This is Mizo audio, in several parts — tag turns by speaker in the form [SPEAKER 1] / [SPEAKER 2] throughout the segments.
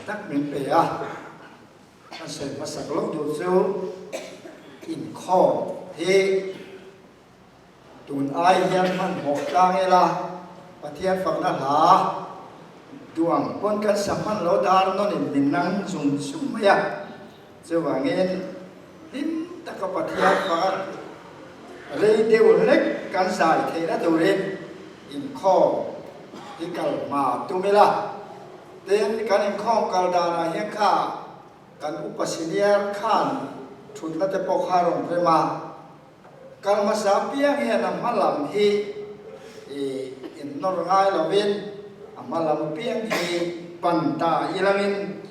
[SPEAKER 1] tak min pe a, kan sawi hmasak loh duh chu inkhawm hi tun ai hian hmanhmawh tlang ila Pathian fakna hla duang pawn kan sa hman lo dar nawnin min nang zung zung mai a, chuvangin hlim taka Pathian fak rei deuh hlek kan zai theihna turin inkhawm hi kal hma tum ila. Tin, kan inkhawm kal danah hian kha kan upa senior khan thutna te pawh kha a rawn rem a, kal hmasa piang hian a hma lam hi i innawr ngai lovin a hma lam piang hi pan ta ilangin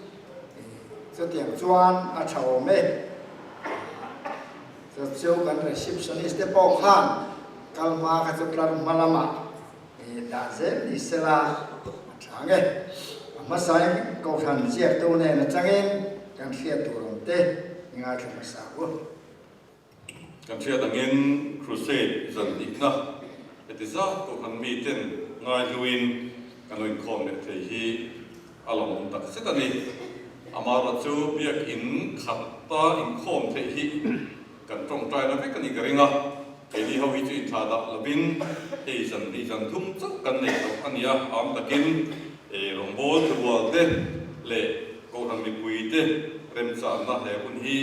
[SPEAKER 1] chutiang chuan a tha awm e. Chu chu kan receptionist te pawh khan kal hma kha chu tlar hma lamah Dah zel ni sela a tlang e. A hmasain Kohhran ziaktu nen atangin kan hriat tur awm te i ngaithla hmasa u.
[SPEAKER 2] Kan hriat angin Crusade zan dikna heti zat Kohhran miten ngaihluin kan lo inkhawm leh thei hi a lawmawm tak zet a ni. Amaherawhchu Biakin khata inkhawm theih hi Kan tawngtaina vek a ni ka ring a, keini ho hi chu inthlah dah lovin hei zan hnih zan thum chauh kan nei tawh a nia, am takin rawngbâwl thubual te leh Kohhran mipui te remchanna he hun hi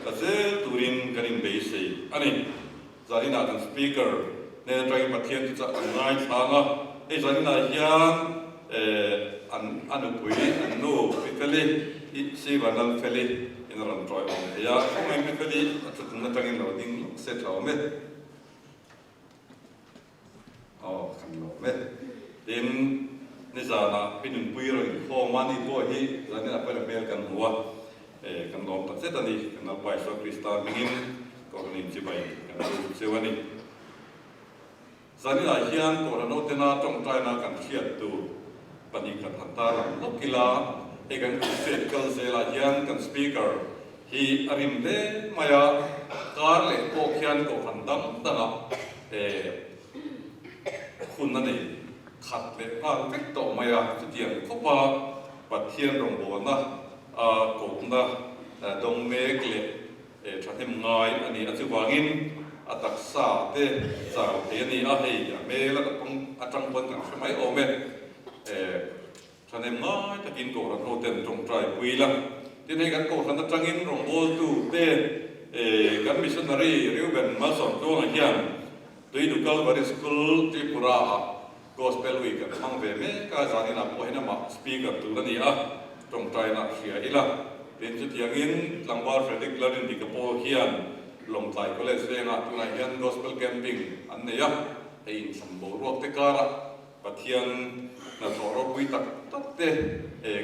[SPEAKER 2] la zel turin kan inbeisei a ni. Zaninah kan Speaker hnen atangin Pathian chu chah kan ngaithlang a, hei zaninah hian an a nupui an nu Fifeli i Siva Lalfeli in a rawn tawi awm thei a, khawngaih Fifeli a thutna atangin lo ding lawk se tha awm e. Aw kan lawm e. Tin, nizanah Pi Nunpui rawn inkhawm a, ni pawh hi zanin ah pawhin a hmel kan hmu a, kan lawm tak zet a ni. Kan Lalpa Isua Krista hmingin Kohhran inchibai kan lut cheu a ni. Zaninah hian Kohhran Otena tawngtaina kan hriat tur 2 khat han tarlang lawk ila, hei kan crusade kal zelah hian kan speaker hi a rim hle mai a, kar leh pawh khian Kohhran dang dangah hun a nei khat leh nghal vek tawh mai a, chutiang khawpa Pathian rawngbawlna a kohna dawng mek leh Thahnem ngai a ni a, chuvangin a taksa te chau thei a ni a, hei a hmel a atang pawn kan hre mai awm e. Thahnem ngai takin Kohhran ho ten tawngtai pui la, tin hei kan Kohhran atangin rawngbawltu te kan missionary Reuben Malsawmtluanga hian Tuidu Kalvari School Tripura ah Gospel Week an hmang ve mek a, zaninah pawh hian amah speaker tur a ni a, tawngtaina hria ila. Tin, chutiangin tlangval Frederick Lalrindika pawh hian Lawngtlai College vengah tunah hian Gospel Camping an nei a, hei inthlan boruak te karah Pathian hnathawh ropui tak tak te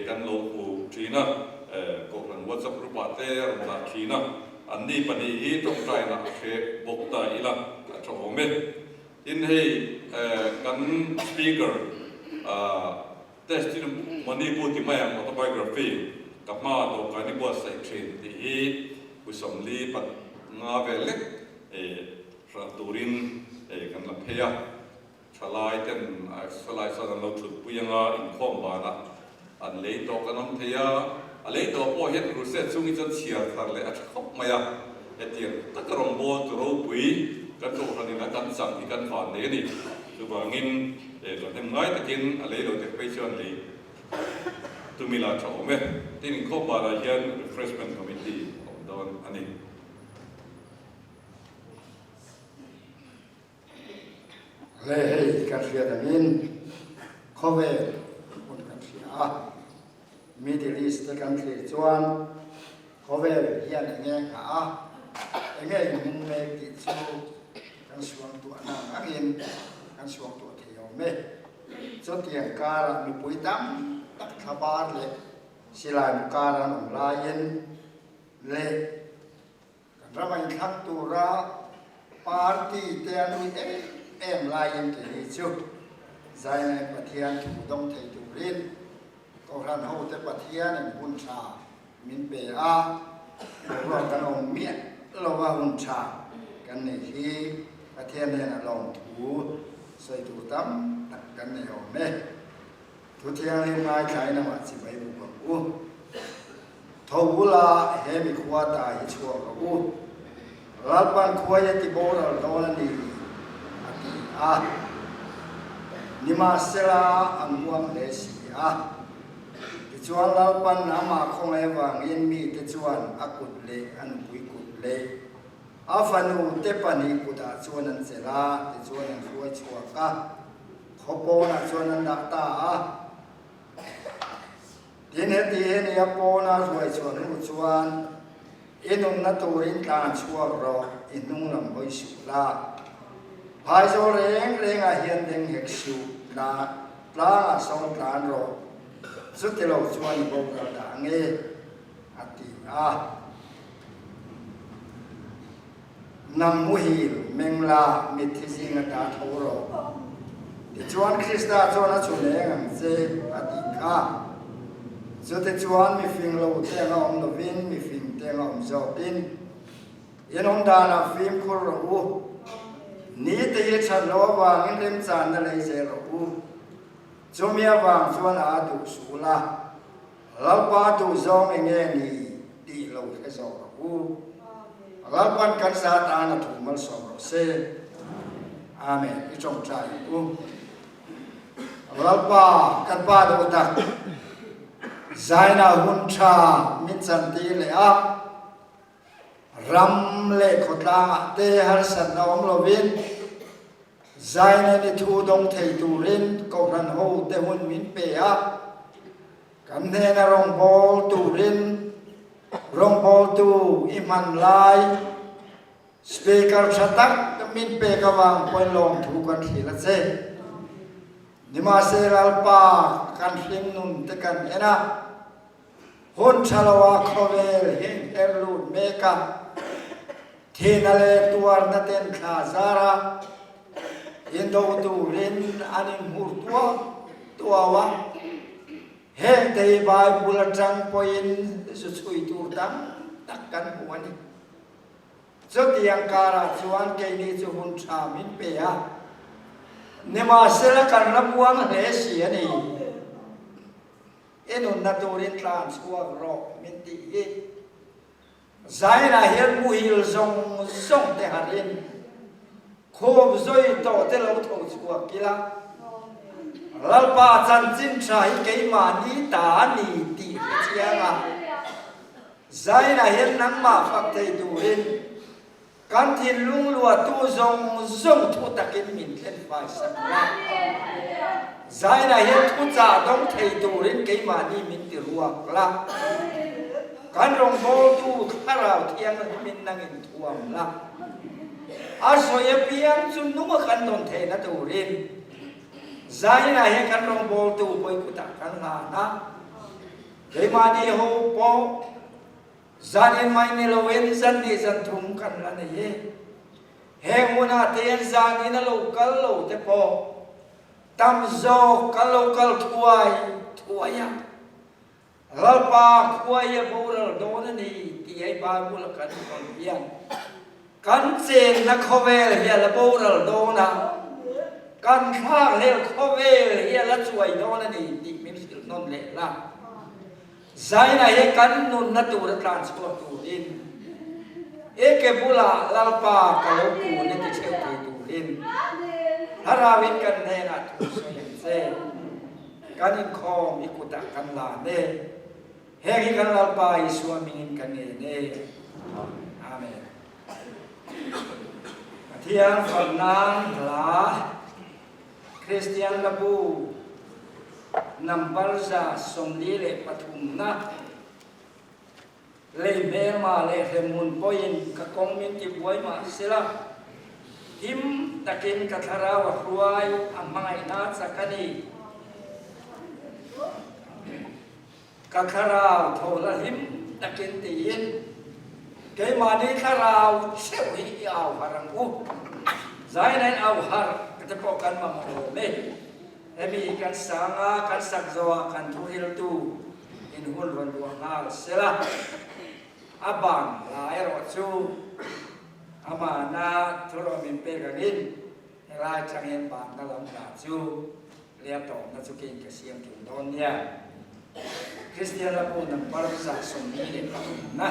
[SPEAKER 2] kan lo hmu thin a, Kohhran WhatsApp group ah te a rawn dah thin a, anni 2 hi tawngtaina a hre bawk ta ila a tha awm e. Tin hei kan speaker testimony pu ti mai ang autobiography ka hma dawhkan i buatsaih thin tih hi pu 45 vel lek hralh turin kan la phei a, thalai ten thalai chuan an lo thutpui anga inkhawm banah an lei tawh kan awm thei a, a lei tawh pawh hian crusade chungin chuan chhiar thar leh a tha khawp mai a, hetiang taka rawngbâwl tu ropui kan kohhranin a kan chang hi kan van nei a ni. Chuvangin ṭhahnem ngai takin a lei lo tek phei chuan lei tumila tha awm e. Tin, inkhawm banah hian Refreshment Committee a awm dawn a ni.
[SPEAKER 1] Le hei kan hriat angin khawvel hun kan hria a, Middle East te kan thlir chuan khawvel hian enge a nghah a, enge inhmung mek tih chu kan suangtuahna ang angin kan suangtuah thei awm e. Chutiang karah mipui tam tak thlabar leh silai mu kar an awm laiin leh Kan ram a inthlak tura party te an ui em em laiin kei chu Zainai Pathian thu dawng thei turin Kohhran hote Pathianin hun tha min pe a, boruak kan awm miah lova hun tha kan nei hi Pathian hnenah lawmthu sawi tur tam tak kan nei awm e. Thu thianghlim ngaithlain amah chibai buk ang u. Tho ula, he mi khua ta hi chhuak rawh u. Lalpan khua hi a ti boral dawn a ni, a ti a. Nimahsela, an muang hle si a. Tichuan Lalpan amah khawngaih avangin mite chuan a kut leh a nupui kut leh a fanu te pahnih kutah chuan an chelh a, tichuan an hruai chhuak a, khaw pawnah chuan an dah ta a. Tin, heti hi nia pawna hruai chhuah hnu chuan i nunna turin tlan chhuak rawh, i hnung lam hawi suh la. Phaizawl reng rengah hian deng hek suh, tlangah sawn tlan rawh, chuti lo chuan i boral dah nge, a ti a. Nang muhil, meng la, mitthi zinga ta tho rawh. Tichuan Krista chuan a chhun eng ang che, a tih kha. Chutichuan mifing lo te anga awm lovin mifing te anga awm zawkin in awm danah fimkhur rawh u. Ni te hi that loh avangin remchanna lei zel rawh u. Chumi avang chuan a duh suh la. Lalpa duhzawng eng nge ni tih lo hre zawk rawh u. Lalpan kan za tan a thu malsawm rawh se. Amen. I tawngtai ang u. Lalpa kan pa duh tak zaina hun tha min chantir leh a, ram leh khawtlangah te harsatna awm lovin Zaina ni thu dawng thei turin Kohhran ho te hun min pe a, kan hnena rawngbâwl turin rawngbâwltu i hman lai Speaker tha tak min pek avang pawhin lawmthu kan hrilh a che. Nimahse Lalpa kan hringnun te kan en a, Hun tha loah khawvel hi her lut mek a, thihna leh tuarna ten thla zar a, indo turin an inhmur tuau tuau a. Heng te hi Bible atang pawhin zu chhui tur tam tak kan hmu a ni. Chutiang karah chuan keini chu hun tha min pe a, nimahsela kan la muang hle si a ni. I nunna turin tlan chhuak rawh min tih hi. Zainah hian muhil zawng zawng te harhin khup zui tawh te lo tho chhuak ila, Lalpa chanchin tha hi keimahni ta a ni tih hre chiang a, Zainah hian nangmah fak thei turin Kan thinlung luahtu zawng zawng thu takin min thlen fai sak la. Zainah hian thuchah dawng thei turin keimahni min ti ruak la. Kan rawngbawltu Thlarau Thianghlimin nangin thuam la. A sawi apiang chu nunga kan dawn theihna turin Zainah hian kan rawngbawltu hawi kutah kan hlan a. Keimahni ho pawh Zan in mai ni loin zan hnih zan thum kan la nei i heng hmunah te hian zan in a lo kal lo te pawh tam zawk kan lo kal thuai thuai a, Lalpa khua hi a boral dawn a ni tih hei Bible a kan tawn hian kan chenna khawvel hi a la boral dawn a, kan thlakhlel khawvel hi a la chuai dawn a ni tih min hrilh nawn leh la. Zaina hi kan nunna tura tlan chhuak turin i ke bulah Lalpa ka lo kun i ti theuh thei turin Thlarauin kan hnenah thu sawi ang che. Kan inkhawm i kutah kan lan e. Heng hi kan Lalpa Isua mingin ka ngen e. Amen. Pathian fak nan hla Kristian Labu number 143 na lei hmelma leh hremhmun pawhin ka kawng min ti buai mah sela, him takin ka thlarau a hruai a hmangaihna chak a ni. Ka thlarau tho la hlim takin tiin keimahni thlarau cheuh hi i au harh ang u. Zainain au harh ka te pawh kan mamawh awm e. Hemi kan sang a, kan sak zawhah kan thuhriltu in hun rawn luah nghal sela. A ban la erawh chu amahna thurawn min pek angin helai tangin banna lam hla chu Leh a tawpna chu kei ka siam ṭun dawn nia. Kristian Hlabu number 123 na.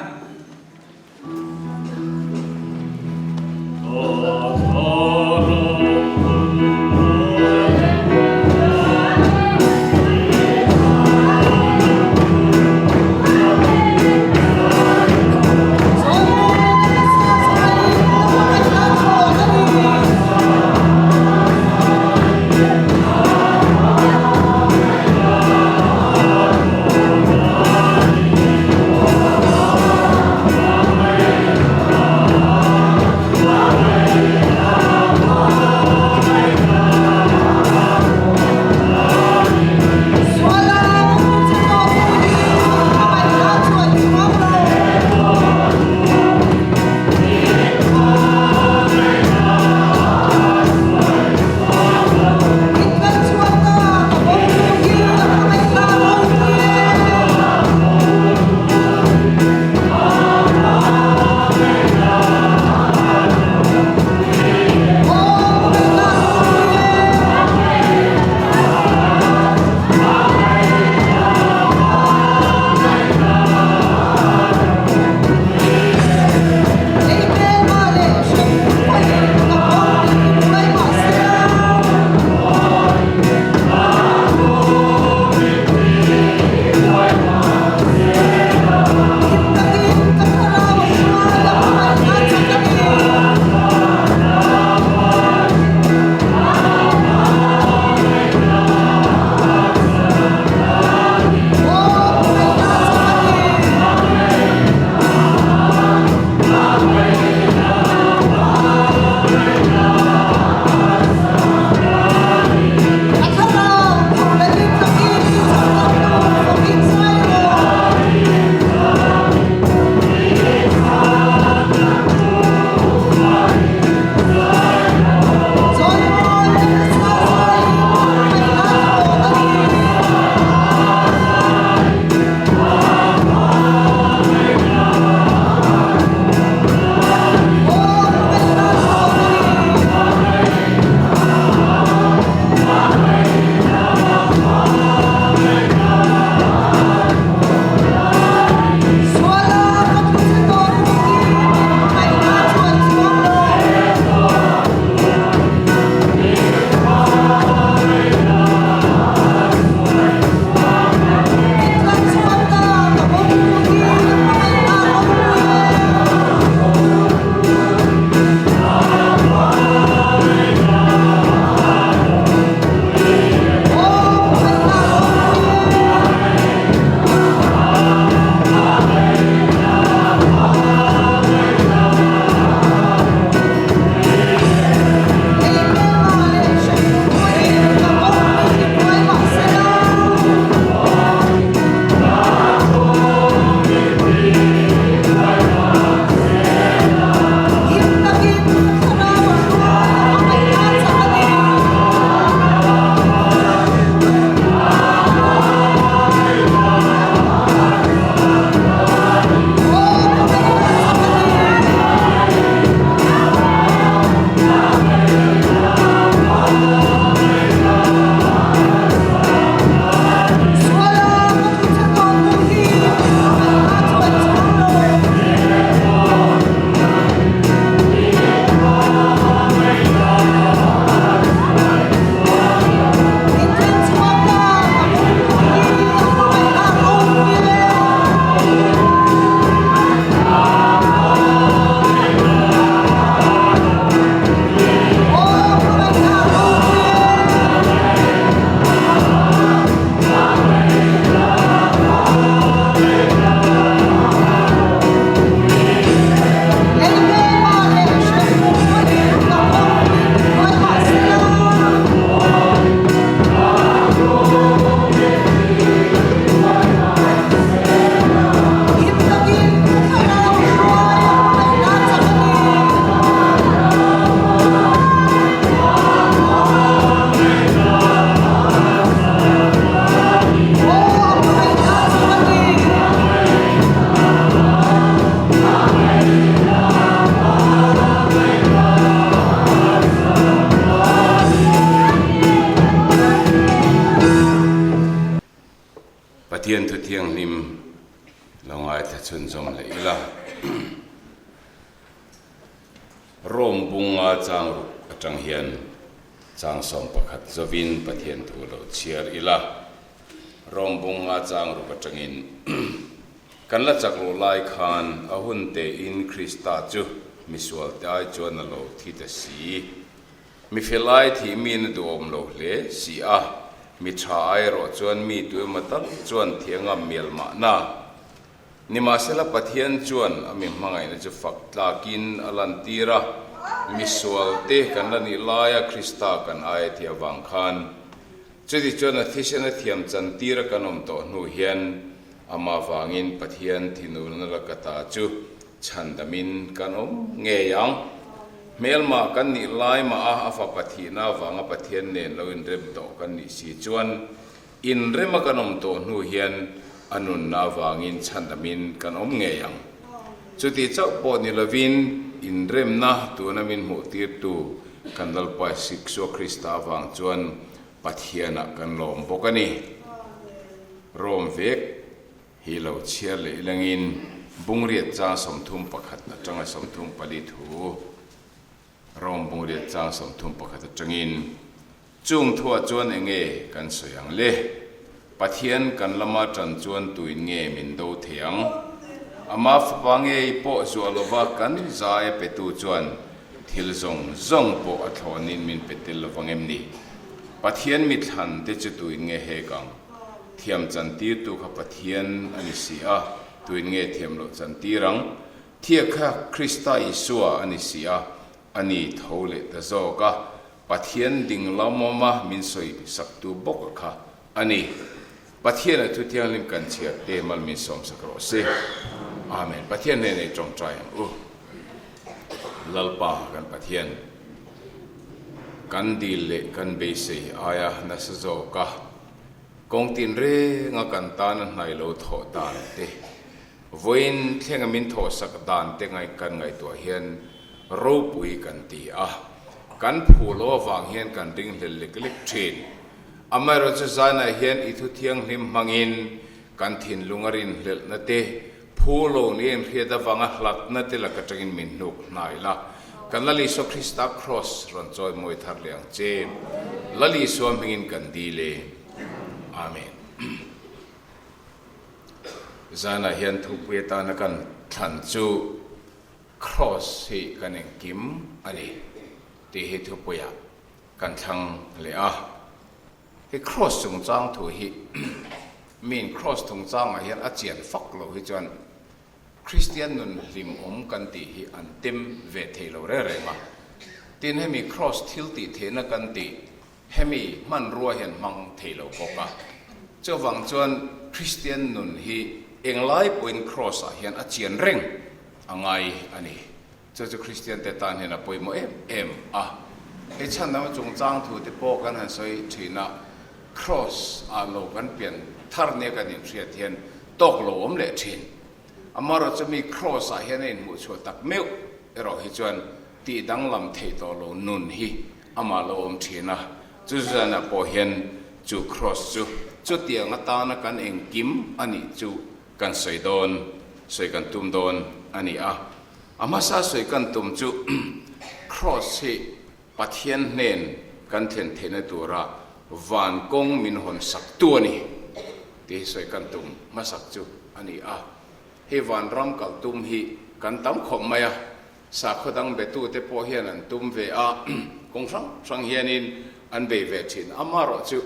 [SPEAKER 3] Thianghlim lo ngaithla chhunzawm leh ila. Rome bunga chang ruk atang hian chang 11 zawin Pathian thu lo chhiar ila. Rome bunga chang ruk atangin kan la chak loh lai khan a hun tein Krista chu misual te ai chuan a lo thi ta si. Mi felai thih miin a duhawm lo hle si a, mi tha ai erawh chuan mi tu emaw tal chuan thiang a mial mahna. Nimahsela Pathian chuan a mi hmangaihna chu fak tlakin a lantir a, mi sualte kan la nih laia Krista kan ai a tih avang khan chuti chuan a thisen a thiam chantir a kan awm tawh hnu hian amah vangin Pathian thinurna laka ta chu Chhandamin kan awm ngei ang. Hmelmah kan nih lai mah a, a fapa thihna avanga Pathian nen lo inrem tawh kan nih si chuan inrema kan awm tawh hnu hian a nunna avangin chhandamin kan awm ngei ang. Chuti chauh pawh ni lovin inremna tuna min hmuhtirtu kan Lalpa Isua Krista avang chuan Pathianah kan lawm bawk a ni. Rom vek. Hi lo chhiar leh ilangin Bungriat chang 31 atanga 34 thu, Rome Bungriat chang 31 atangin, Chung thuah chuan enge kan sawi ang le? Pathian kan lama tan chuan tuin nge min do thei ang? Ama fapa ngei pawh zuah lova kan zai a petu chuan thil zawng zawng pawh a thlawnin min pe tel lovang em ni? Pathian mithlan te chu tuin nge hek ang? Thiam chantirtu kha Pathian a ni si a, tuin nge thiam loh chantir ang? Thia kha Krista Isua a ni si a, a ni tho leh ta zawk a, Pathian ding lamawma min sawi saktu bawk a kha a ni. Pathian a thu thianghlim kan chhiar te mal min sawmsak rawh se. Amen. Pathian hnenah i tawngtai ang u. Lalpa kan Pathian, kan dil leh kan beisei aia nasa zawk a, Kawng tinrenga kan tana hnai lo thawh dan te, vawiin thlenga min thawhsak dan te ngaih kan ngaihtuah hian ropui kan ti a, kan phu lo avang hian kan ringhlel lek lek thin. Amaherawhchu zanah hian i thu thianghlim hmangin kan thinlung a rinhlelhna te, Phu lo ni en hriat avanga hlatna te lak atangin min hnuk hnai la. Kan Lal Isua Krista Kraws rawn chawi mawi thar leh ang che. Lal Isua hmingin kan dil e. Amen. Zanah hian thupui atana kan thlan chu Kraws hi kan engkim a ni tih hi thupuiah kan thlang leh a. He Kraws chungchang thu hi miin Kraws chungchangah hian a chian fak loh hi chuan Kristian nun hlimawm kan tih hi an tem ve thei lo reng reng a. Tin, hemi Kraws thil tih theihna kan tih hemi hmanrua hian hmang thei lo bawk a. Chuvang chuan Kristian nun hi englai pawhin Kraws-ah hian a chian reng a ngai a ni. Chu chu Kristiante tan hian a pawimawh em em a. Hei chhandama chungchang thu te pawh kan han sawi thin a, Kraws ah lo kan pian thar nia kan inhriat hian tawk lo awm leh thin. Amaherawhchu mi Kraws ah hian a inhmuh chhuah tak meuh erawh hi chuan tih danglam theih tawh lo nun hi amah lo awm thin a. Chu zanah pawh hian chu Kraws chu chutiang atana kan engkim a nih chu kan sawi dawn, sawi kan tum dawn a ni a. A hmasa sawi kan tum chu Kraws hi Pathian hnen kan thlen theihna tura van kawng min hawn sak tu a ni tih hi sawi kan tum hmasak chu a ni a. Hei vanram kal tum hi kan tam khawp mai a, sakhaw dang betute pawh hian an tum ve a, kawng hrang hrang hianin an bei ve thin. Amaherawhchu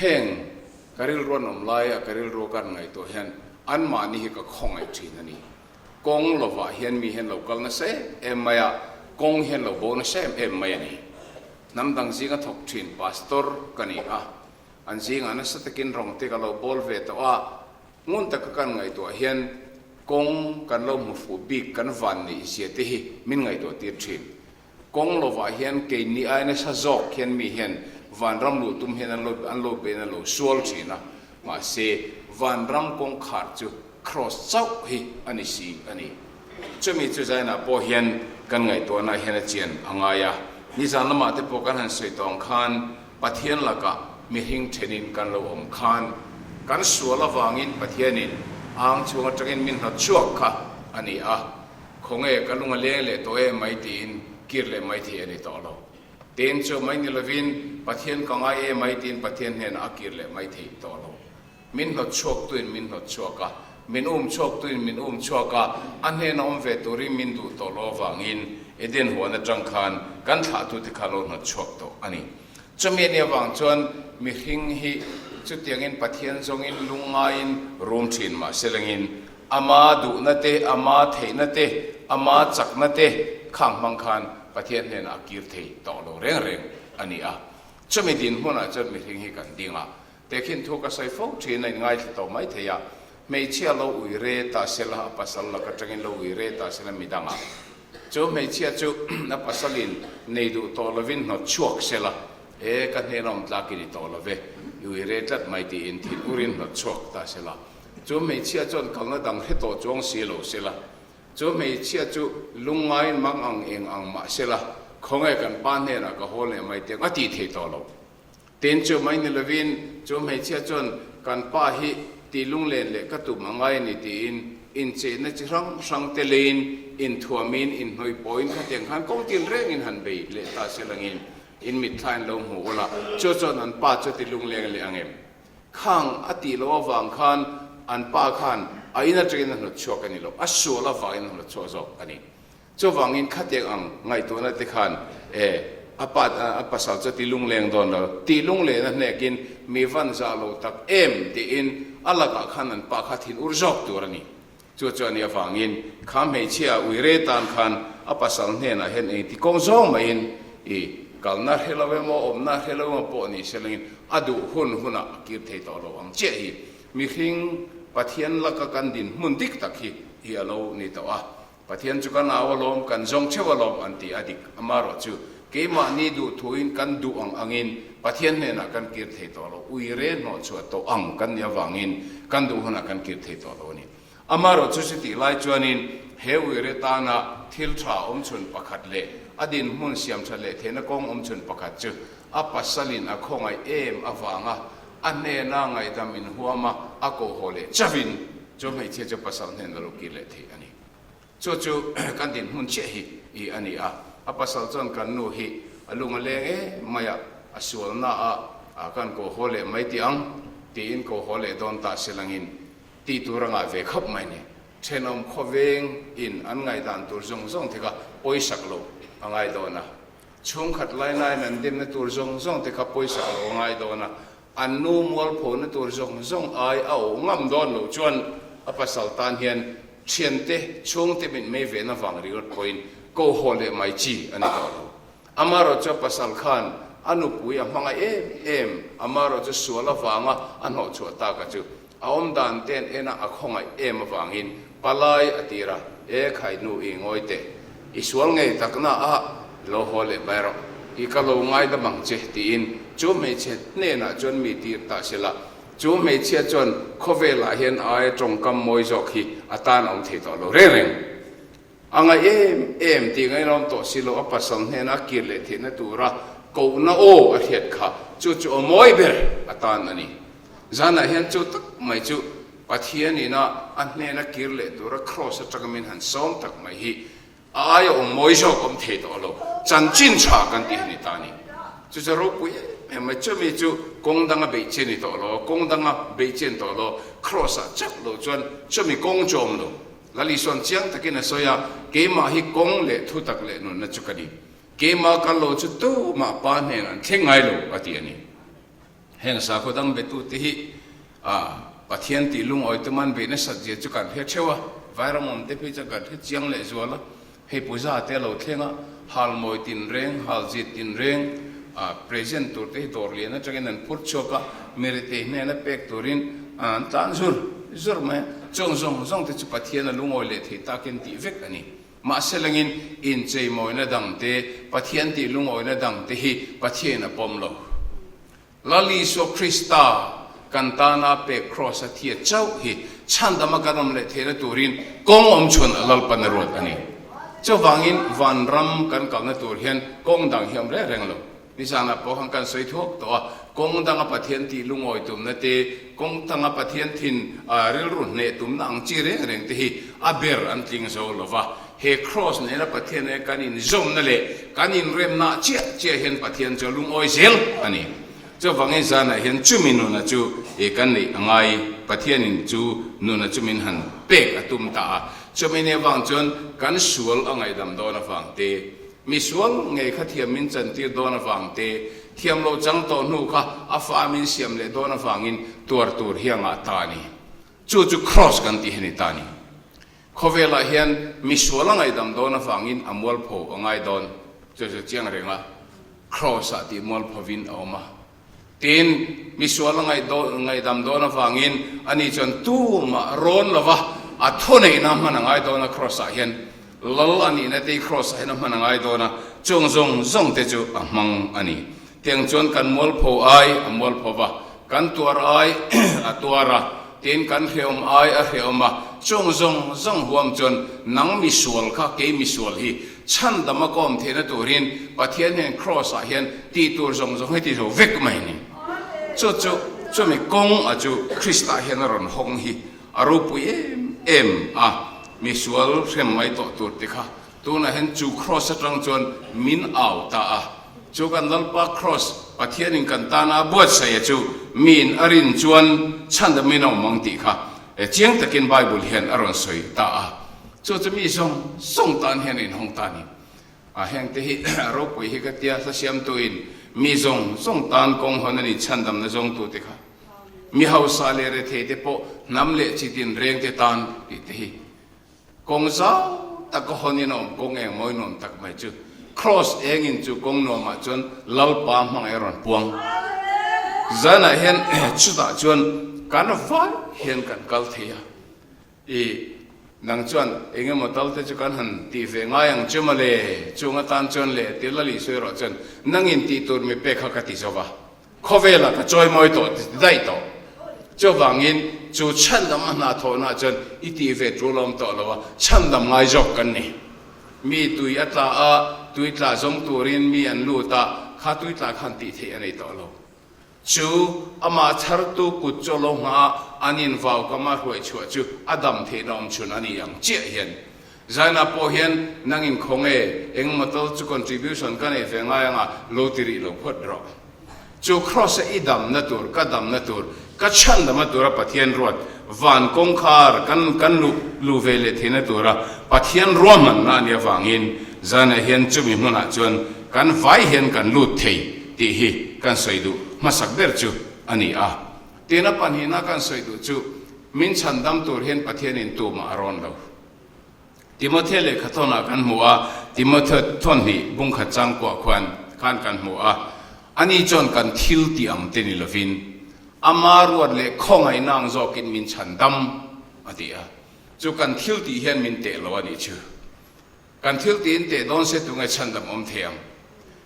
[SPEAKER 3] heng ka rilru an awm laia ka rilru kan ngaihtuah hian anmahni hi ka khawngaih thin a ni. Kawng lovah hian mi hian lo kal nasa em em mai a, kawng hian lo bo nasa em em mai a ni. Hnam dang zinga thawk thin pastor ka ni a, an zingah nasa takin rawng te ka lo bawl ve tawh a, ngun taka kan ngaihtuah hian kawng kan lo hmu fuh bik kan van neih zia te hi min ngaihtuah tir thin. Kawng lovah hian keini ai nasa zawk hian mi hian vanram luh tum hian an lo an lo bein an lo sual thin a, mahse vanram kawngkhar chu kraws chauh hi a ni si a ni. Chumi chu zainah pawh hian kan ngaihtuahna hian a chian a ngai a, nizan lamah te pawh kan han sawi tawng khan Pathian lakah mihring thenin kan lo awm khan. Kan sual avangin Pathianin ang chhung atangin min hnawt chhuak kha a ni a, khawnge ka lung a leng leh tawh em mai tiin kir leh mai thei a ni tawh lo. Tin chu mai ni lovin Pathian ka ngai em mai tiin Pathian hnenah a kir leh mai thei tawh lo. Min hnawt chhuaktuin min hnawt chhuak a, min um chhuaktuin min um chhuak a, a hnena awm ve turin min duh tawh lo avangin Eden huan atang khan kan thlahtute kha lo hnawt chhuak tawh a ni. Chumi a nih avang chuan mihring hi chutiangin Pathian zawngin lungngaiin rum thin mah se lengin ama duhna te, ama theihna te, ama chakna te khang hmang khan Pathian hnenah a kir thei tawh lo reng reng a ni a. Chumi dinhmunah chuan mihring hi kan ding a, Tehkhin thu ka sawi fo thin a inngaithla tawh mai thei a, hmeichhia lo ui re ta sela a pasal lak atangin lo ui re ta sela midangah chu hmeichhia chu a pasalin nei duh tawh lovin hnawt chhuak sela e ka hnena awm tlak i ni tawh lo ve i ui re tlat mai tiin thin urin hnawt chhuak ta sela chu hmeichhia chuan kalna dang hre tawh chuang si lo sela chu hmeichhia chu lungngaiin mang ang eng ang mah sela khawnge kan pa hnenah ka haw leh mai tiang a tih thei tawh lo. Tin chu mai ni lovin chu hmeichhia chuan kan pa hi tih lunglen leh ka tum a ngai a ni tiin incheina chi hrang hrang te leiin inthuamin inhnawih pawhin khatiang khan kawng tin rengin han bei leh ta se langin in mitthlain lo hmu ula chu chuan an pa chu ti lungleng leh ang em? Khang a tih loh avang khan an pa khan a in atangin a hnawt chhuak a ni lo, a sual avangin a hnawt chhuak zawk a ni. Chuvangin khatiang ang ngaihtuahna te khan e a pa a pasal chu ti lungleng dawn lo, tih lunglen a hnekin mi van zah lo tak em tiin a lakah khan an pa kha thin ur zawk tur a ni. Chu chu a nih avangin kha hmeichhia uire tan khan a pasal hnenah hian engti kawng zawng maiin i kalna hre lo emaw awmna hre lo emaw pawh ni se langin a duh hun hunah a kir thei tawh lo ang chiah hi mihring Pathian laka kan dinhmun dik tak hi hi a lo ni tawh a. Pathian chu kan au alawm, kan zawng theuh alawm an ti a dik. Amaherawh chu keimahni duh thuin kan duh ang angin Pathian hnenah kan kir thei tawh lo. Uire hnawhchhuah tawh ang kan nih avangin kan duh hunah kan kir thei tawh lo a ni. Amaherawh chu chutih lai chuanin he uire tana thil tha awmchhun pakhat leh a dinhmun siamthat leh theihna kawng awmchhun pakhat chu a pasalin a khawngaih em avanga a hnena ngaihdam inhuama a kohaw leh chauhin Chu hmeichhia chu pasal hnen a lo kir leh thei a ni. Chu chu kan dinhmun chiah hi i a ni a. A pasal chuan kan nu hi a lung a leng em mai a, a sualna a kan ko haw leh mai tih ang tiin ko haw leh dawn ta se langin tih tur a ngah ve khawp mai ni. Thenawm khawveng in an ngaihdan tur zawng zawng te kha pawisak lo a ngai dawn a. Chhungkhat lainain an demna tur zawng zawng te kha pawisak lo a ngai dawn a. An nu mualphona tur zawng zawng ai a awh ngam dawn loh chuan a pasal tan hian thiante chhungte mit mei vehna vang ringawt pawhin ko haw leh mai chi a ni tawh lo. Amaherawh chu a pasal khan a nupui a hmangaih em em, amaherawh chu sual avanga a hnawhchhuah taka chu a awm dan ten ena a khawngaih em avangin palai a tir a, E khai nu i ngawi teh, i sual ngei takna a lo haw leh mai rawh, i ka lo ngaidam ang che tiin chu hmeichhe hnenah chuan mi tir ta sela, chu hmeichhia chuan khawvelah hian aia tawngkam mawi zawk hi a tan a awm thei tawh lo reng reng. A ngaih em em tih ngainawm tawh si lo, a pasal hnena a kir leh theihna tura kohna aw a hriat kha chu chu aw mawi ber a tan a ni. Zanah hian chu tak mai chu Pathian ina a hnena kir leh tura kraws atanga min han sawm tak mai hi a aia awm mawi zawk awm thei tawh lo, chanchin tha kan tih a ni ta a ni. Chu chu ropui em em mai, chumi chu kawng danga beih chi a ni tawh lo, kawng danga beih chi a ni tawh lo, kraws ah chauh lo chuan chumi kawng chu a awm lo. Lal Isua'n chiang takin a sawi a, Keimah hi kawng leh thutak leh nunna chu ka ni. Keimah kal lo chu tumah Pa hnenah an thleng ngai lo, a ti a ni. Heng sakhaw dang betute hi a Pathian tih lungawi tuman beih nasat zia chu kan hre theuh a, vairam awm te phei chuan kan hre chiang leh zual a. Hei puja te a lo thleng a, hal mawi tinreng, hal zit tinreng, a present tur te hi dawr lian atangin an phur chhuak a, mi ritei hnena pek turin an tlan zur zur mai a, chung zawng zawng te chu Pathian a lungawi leh thei takin tih vek a ni. Mahse langin incheimawina dang te, Pathian tih lungawina dang te hi Pathiain a pawm lo. Lal Isua Krista kan tana pek Kraws a thia chauh hi chhandama kan awm leh theihna turin kawng awm chhun a Lalpan a ruat a ni. Chuvangin vanram kan kalna tur hian kawng dang hi a awm reng reng lo. Nizanah pawh khan kan sawi thuak tawh a. Kawng danga Pathian tih lungawi tumna te, kawng tanga Pathian thin rilru hneh tumna ang chi reng reng te hi a ber an tling zo lo va. He Kraws nena Pathian nena kan inzawmna leh kan inremna chiah chiah hian Pathian chu a lungawi zel a ni. Chuvangin zanah hian chumi nuna chu kan neih a ngai, Pathianin chu nuna chu min han pek a tum ta a. Chumi nih avang chuan kan sual a ngaihdam dawn avang te, misual ngei kha thiam min chantir dawn avang te, Thiam lo chang tawh hnu kha a fa min siam leh dawn avangin tuar tur hi a ngah ta a ni. Chu chu Kraws kan tih hi a ni ta a ni. Khawvelah hian misual a ngaihdam dawn avangin a mualpho a ngai dawn. Chu chu chiang reng a, Kraws-ah tih mualphovin a awm a. Tin, misual a ngaihdam dawn avangin ani chuan tumah rawn lova a thuneihna hman a ngai dawn a Kraws-ah hian. Lal a nihna te hi Kraws-ah hian a hman a ngai dawn a, chung zawng zawng te chu a hmang a ni. Tiang chuan kan mualpho ai a mualpho va, kan tuar ai a tuar a, tin kan hrehawm ai a hrehawm a, chung zawng zawng huam chuan nang misual kha kei misual hi chhandam a kawm theihna turin Pathian hian Kraws-ah hian tih tur zawng zawng hi ti zo vek mai a ni. Chu chu chumi kawng a chu Krista hian a rawn hawng hi A ropui em em a, misual hrem mai tawh tur te kha tunah hian chu Kraws atang chuan min au ta a. Chu kan Lalpa Kraws, Pathianin kan tana a buatsaih a chu miin a rin chuan chhandamin a awm ang tih kha chiang takin Bible hian a rawn sawi ta a. Chu chu mi zawng zawng tan hian a inhawng ta a ni. A hengte hi a ropui hi ka tia hla siamtuin mi zawng zawng tan kawng hawn a ni chhandamna zawngtute kha. Mi hausa leh rethei te pawh hnam leh chi tin reng te tan tih te hi kawng zau tak a hawn in a awm kawng eng mawi nuam tak mai chu Kraws eng in chu kawng nuam ah chuan Lalpa hmangaih a rawn puang zanah hian chutah chuan kan vai hian kan kal thei a i nang chuan eng emaw tal te chu kan han tih ve ngai ang che mawle chung atan chuan leh tir la lih sawi erawh chuan nang in tih tur mi pek kha ka ti zo va. Khawvelah ka chawimawi tawh ti daih tawh. Chuvangin chu chhandam a hna thawhnaah chuan i tih ve tul awm tawh lo a, chhandam ngai zawk kan ni. Mi tui a tla a, tui tla zawng turin mi an lut a, kha tui tla khan tih theih a nei tawh lo. Chu amah chhartu kut chu a lo nghah a, an invau kama hruai chhuah chu a dam theihna awm chhun a ni ang chiah hian. Zaina pawh hian nang inkhawng e, engmaw tal chu contribution ka nei ve ngai anga lo ti rih lo phawt rawh. Chu Kraws a i damna tur, ka damna tur, ka chhandamna tura Pathian ruat, van kawngkhar kan kan luh luh ve leh theihna tura Pathian ruahmanna a nih avangin Zaina hian chumi hmunah chuan kan vai hian kan lut thei tih hi kan sawi duh hmasak ber chu a ni a. Tina pahnihna kan sawi duh chu min chhandam tur hian Pathianin tumah a rawn lo. Timothea lehkha thawnah kan hmu a, Timothea thawnhnih bungkhat changkuah khuan khan kan hmu a, ani chuan kan thil tih ang te ni lovin ama ruat leh khawngaihna ang zawkin min chhan dam a ti a, chu kan thil tih hian min teh lo a nih chu. Kan thil tiin teh dawn se tunge chhandam awm thei ang?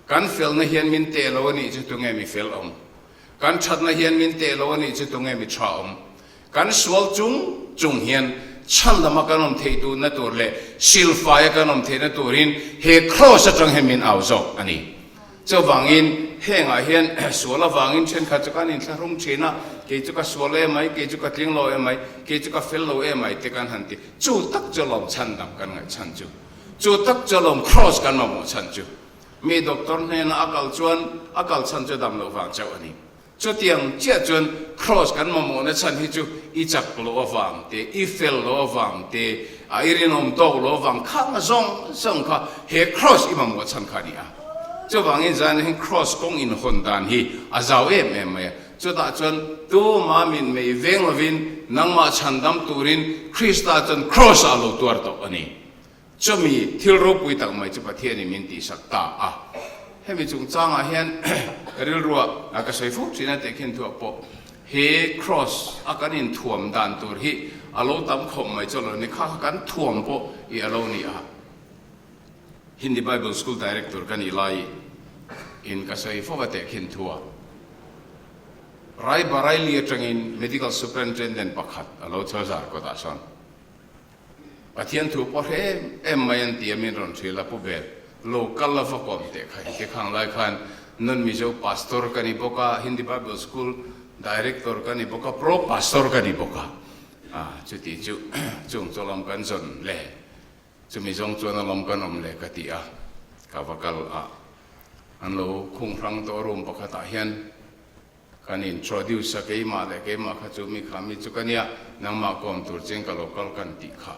[SPEAKER 3] Kan felna hian min teh lo a nih chu tunge mi fel awm? Kan thatna hian min teh lo a nih chu tunge mi tha awm? Kan sual chung chung hian chhandama kan awm theih duhna tur leh silfaia kan awm theihna turin he kraws atang hian min au zawk a ni. Chuvangin hengah hian sual avangin thenkhat chu kan inthlahrung thin a, kei chu ka sual em mai, kei chu ka tling lo em mai, kei chu ka fel lo em mai te kan han ti. Chu tak chu lawm chhandam kan ngaih chhan chu. Chu tak chu lawm kraws kan mamawh chhan chu. Mi doctor hnena a kal chuan a kal chhan chu dam loh vang chauh a ni. Chutiang chiah chuan Kraws kan mamawhna chhan hi chu i chak loh avang te, i fel loh avang te, a i rinawm tawk loh avang khang a zawng zawng kha he Kraws i mamawh chhan kha a ni a. Chuvangin zan hian Kraws kawng inhawn dan hi a zau em em mai a. Chutah chuan tuma min mei veng lovin nangmah chhandam turin Krista chuan Kraws-ah a lo tuar tawh a ni. Chumi thil ropui tak mai chu Pathianin min tihsak ta a. Hemi chungchangah hian ka rilruah ka sawi fo thin a tih khin thuah pawh he Kraws a kan inthuam dan tur hi a lo tam khawp mai chu a lo ni. Kha kha kan thuam pawh i a lo ni a. Hindi Bible School Director ka nih lai in ka sawi fo a teh khin thuah Raibaraili atangin Medical Superintendent pakhat a lo chho zar kawtah sawn Pathian thu pawh hre em em mai an ti a min rawn hrilh a, Pu Bel, lo kal la va kawm teh kha heti khang lai khan Non-Mizo Pastor ka ni bawk a, Hindi Bible School Director ka ni bawk a, Pro Pastor ka ni bawk a. Chuti chu chung chu lam kan zawn le, chumi zawng chuan a lam kan awm le ka ti a, ka va kal a, an lo khung hrang tawh room pakhatah hian Kan introduce a, keimah leh keimah kha chu mi kha mi chu ka nia, nangmah kawm tur chian ka lo kal kan tih kha.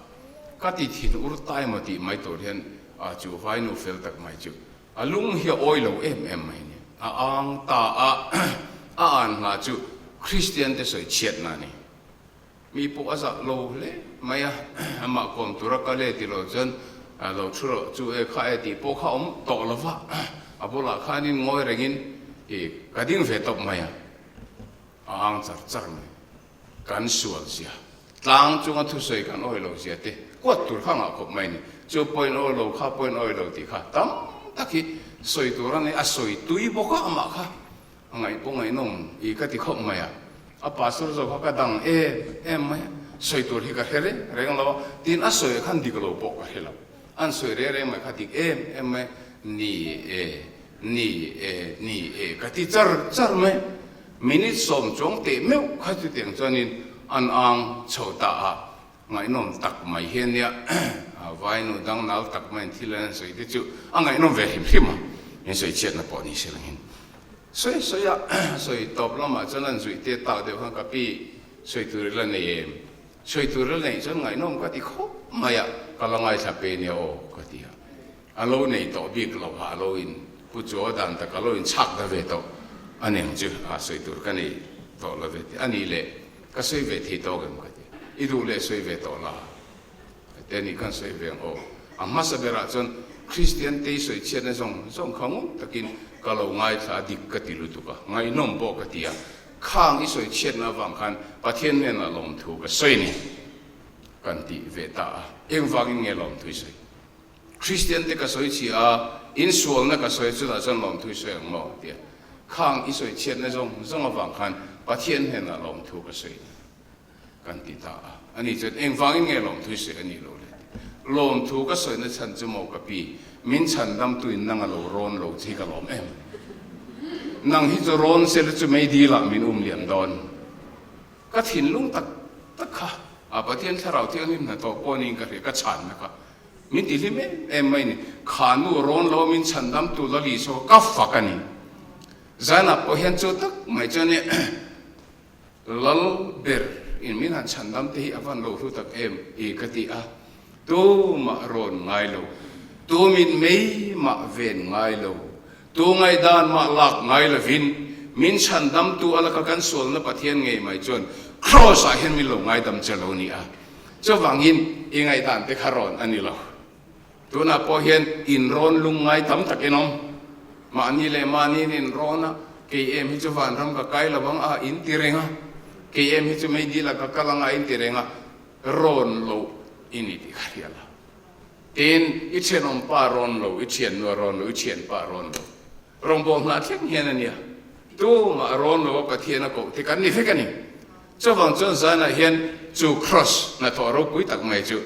[SPEAKER 3] Ka ti thin ur ta emaw tih mai tur hian a chu vainu fel tak mai chu a lung hi a awi lo em em mai nia. A ang ta a, a an hla chu Kristian te sawi chhiatna a ni. Mi pawh a zah lo hle mai a, amah kawm tura kal e ti lo chuan lo thu rawh chu e kha e tih pawh kha awm tawh lo va, a bulah khanin ngawi rengin i ka ding ve tawp mai a, a ang char char mai. Kan sual zia, tlang chunga thusawi kan awi lo zia te kuat tur kha ngah khawp mai a ni. Chu pawhin awi lo, kha pawhin awi lo tih kha tam tak hi sawi tur a nei, a sawi tui bawk a amah kha. A ngaih pawh ngaihnawm i ka ti khawp mai a, a pastor zawk kha ka dang em em mai a, sawi tur hi ka hre reng reng lo a, tin a sawi ah khan dik lo pawh ka hre lo, an sawi reng reng mai kha dik em em mai, ni e, ni e, ni e ka ti char char mai, minute sawm chuang teh meuh kha chutiang chuanin an ang chho ta a, Ngaihnawm tak mai hi a nia, vainu dang nal tak maiin thil an sawi te chu a ngaihnawm ve hrim hrim a, min sawi chhiatna pawh ni se langin. Sawi sawi a, sawi tawp lamah chuan an zuih te tak deuh khan ka pi sawi tur ila nei em? Sawi tur ila neih chuan ngaihnawm ka ti khawp mai a, ka la ngaithla pe nia aw ka ti a. A lo nei tawh bik lo a, a lo in pu chu a dan tak a lo in chhak ta ve tawh a ni ang chu, a sawi tur ka nei tawh lo ve ti a nih leh ka sawi ve thei tawk em ka ti, i duh leh sawi ve tawh la ka ti a nih khan sawi ve ang aw. A hmasa berah chuan Kristian te i sawi chhiatna zawng zawng kha ngun takin ka lo ngaithla a dik ka ti lutuk a, ngaihnawm pawh ka ti a, khang i sawi chhiatna avang khan Pathian hnenah lawmthu ka sawi a ni kan ti ve ta a, engvangin nge lawmthu i sawi? Kristian te ka sawi chhia a, in sualna ka sawi chutah chuan lawmthu i sawi ang maw? tia khang i sawi chhiatna zawng zawng avang khan Pathian hnenah lawmthu ka sawi kan ti ta a. Ani chuan engvangin nge lawmthu i sawi a nih loh le? ti. Lawmthu ka sawina chhan chu maw ka pi, min chhan damtuin nang a lo rawn lo che hi ka lawm em? Nang hi chu rawn sela chu meidilah min um liam dawn. Ka thinlung tak tak kha a Pathian Thlarau Thianghlim hnathawh pawh niin ka hria, ka chhanna kha min ti hlim em em mai ni. Kha nu rawn lo min chhandam tu la Isua ka fak a ni. Zanah pawh hian chu tak mai chuan i Lal ber in min han chhandam te hi a van lo hlu tak em i ka ti a. Tumah rawn ngai lo, tumin mei mah ven ngai lo, Tu ngaihdan mah lak ngai lovin min chhandamtu a laka kan sualna Pathian ngei mai chuan Kraws ah hian min lo ngaidam che lo ni a. Chuvangin i ngaihdan te kha rawn a ni lo. Tunah pawh hian in rawn lung ngai tam takin awm. Mahni leh mahniin in rawn a, kei em hi chu vanram ka kai lo ang a in ti reng a, kei em hi chu meidil ah ka kal ang a in ti reng a, rawn loh i ni tih ka hria la. Tin, i thianawm pa rawn lo, i thiannu a rawn lo, i thianpa a rawn lo. Rawngbawm hna thleng hian a nia. Tumah a rawn lo a Pathian a koh te kan ni vek a ni. Chuvang chuan zanah hian chu Kraws hnathawh ropui tak mai chu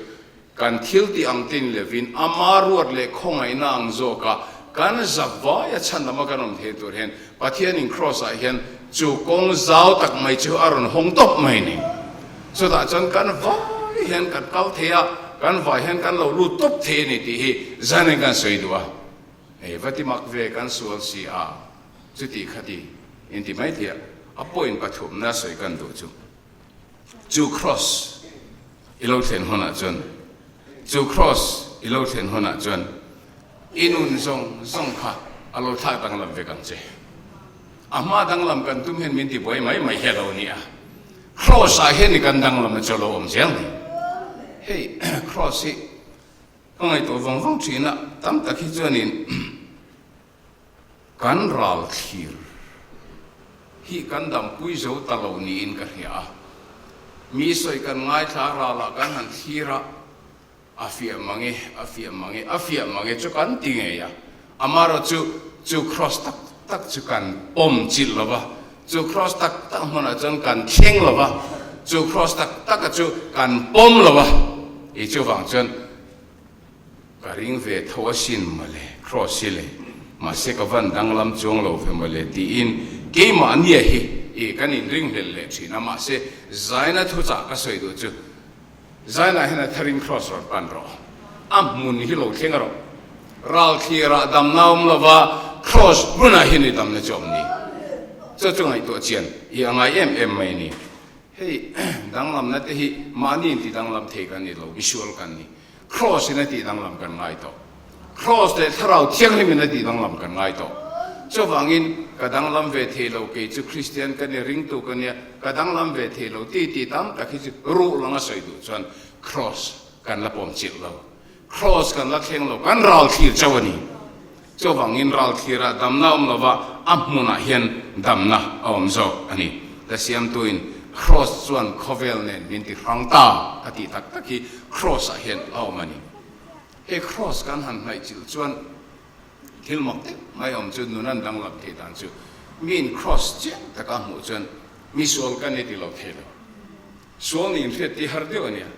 [SPEAKER 3] kan thil tih ang tin levin ama ruat leh khawngaihna ang zawka kan zavaia chhandama kan awm thei tur hian Pathianin Kraws-ah hian chu kawng zau tak mai chu a rawn hawng tawp mai a ni. Chutah chuan kan vai hian kan kal thei a, kan vai hian kan lo lut tawp thei a ni tih hi zanin kan sawi duh a. Hei va ti mak ve kan sual si a, chuti khati inti mai thei a, a point pathumna sawi kan duh chu. Chu Kraws i lo thlen hunah chuan, chu Kraws i lo thlen hunah chuan i nun zawng zawng kha a lo thlak danglam vek ang che. A hma danglam kan tum hian min tibuai mai mai hi a lo ni a. Kraws ah hian i kan danglamna chu a lo awm zel ni. Hei Kraws hi ka ngaihtuah vang vang thin a, tam tak hi chuanin Kan ral thlir hi kan dampui zo ta lo niin ka hria a. Mi sawi kan ngaithla ralah kan han thlir a, a fiah mang e, a fiah mang e, a fiah mang e chu kan ti ngei a. Amaherawh chu, chu kraws tak tak chu kan pawm chilh lo va, chu kraws tak tak hmunah chuan kan thleng lo va, chu kraws tak taka chu kan pawm lo va. I chuvang chuan Ka ring ve tho asin mawle, Kraws hi le. Mahse ka van danglam chuang lo ve mawle tiin keimahnia hi i kan inringhlelh leh thin a, mahse Zaina thuchah ka sawi duh chu Zaina hian a tharin Kraws rawn pan rawh, a hmun hi lo thleng rawh. Ral thlirah damna awm lova Kraws hmunah hian i damna chu awm ni. Chu chu ngaihtuah chian i a ngai em em mai a ni. Hei danglamna te hi mahni inti danglam thei kan ni lo, misual kan ni. Kraws in a tih danglam kan ngai tawh. Kraws leh Thlarau Thianghlim in a tih danglam kan ngai tawh. Chuvangin ka danglam ve thei lo, kei chu Kristian ka ni, ringtu ka nia, ka danglam ve thei lo ti ti tam tak hi chu ruh langa sawi duh chuan Kraws kan la pawm chilh lo. Kraws kan la thleng lo, kan ral thlir chauh a ni. Chuvangin ral thlirah damna awm lova a hmunah hian damna a awm zawk a ni. La siamtuin Kraws chuan khawvel nen min ti hrang ta a tih tak tak hi Kraws-ah hian a awm a ni. He Kraws kan han hnaih chilh chuan thil mak deuh mai awm chu nun an danglam thei dan chu miin Kraws chiang taka hmuh chuan mi sual kan ni ti lo thei lo. Sual nih inhriat tih har deuh a nia.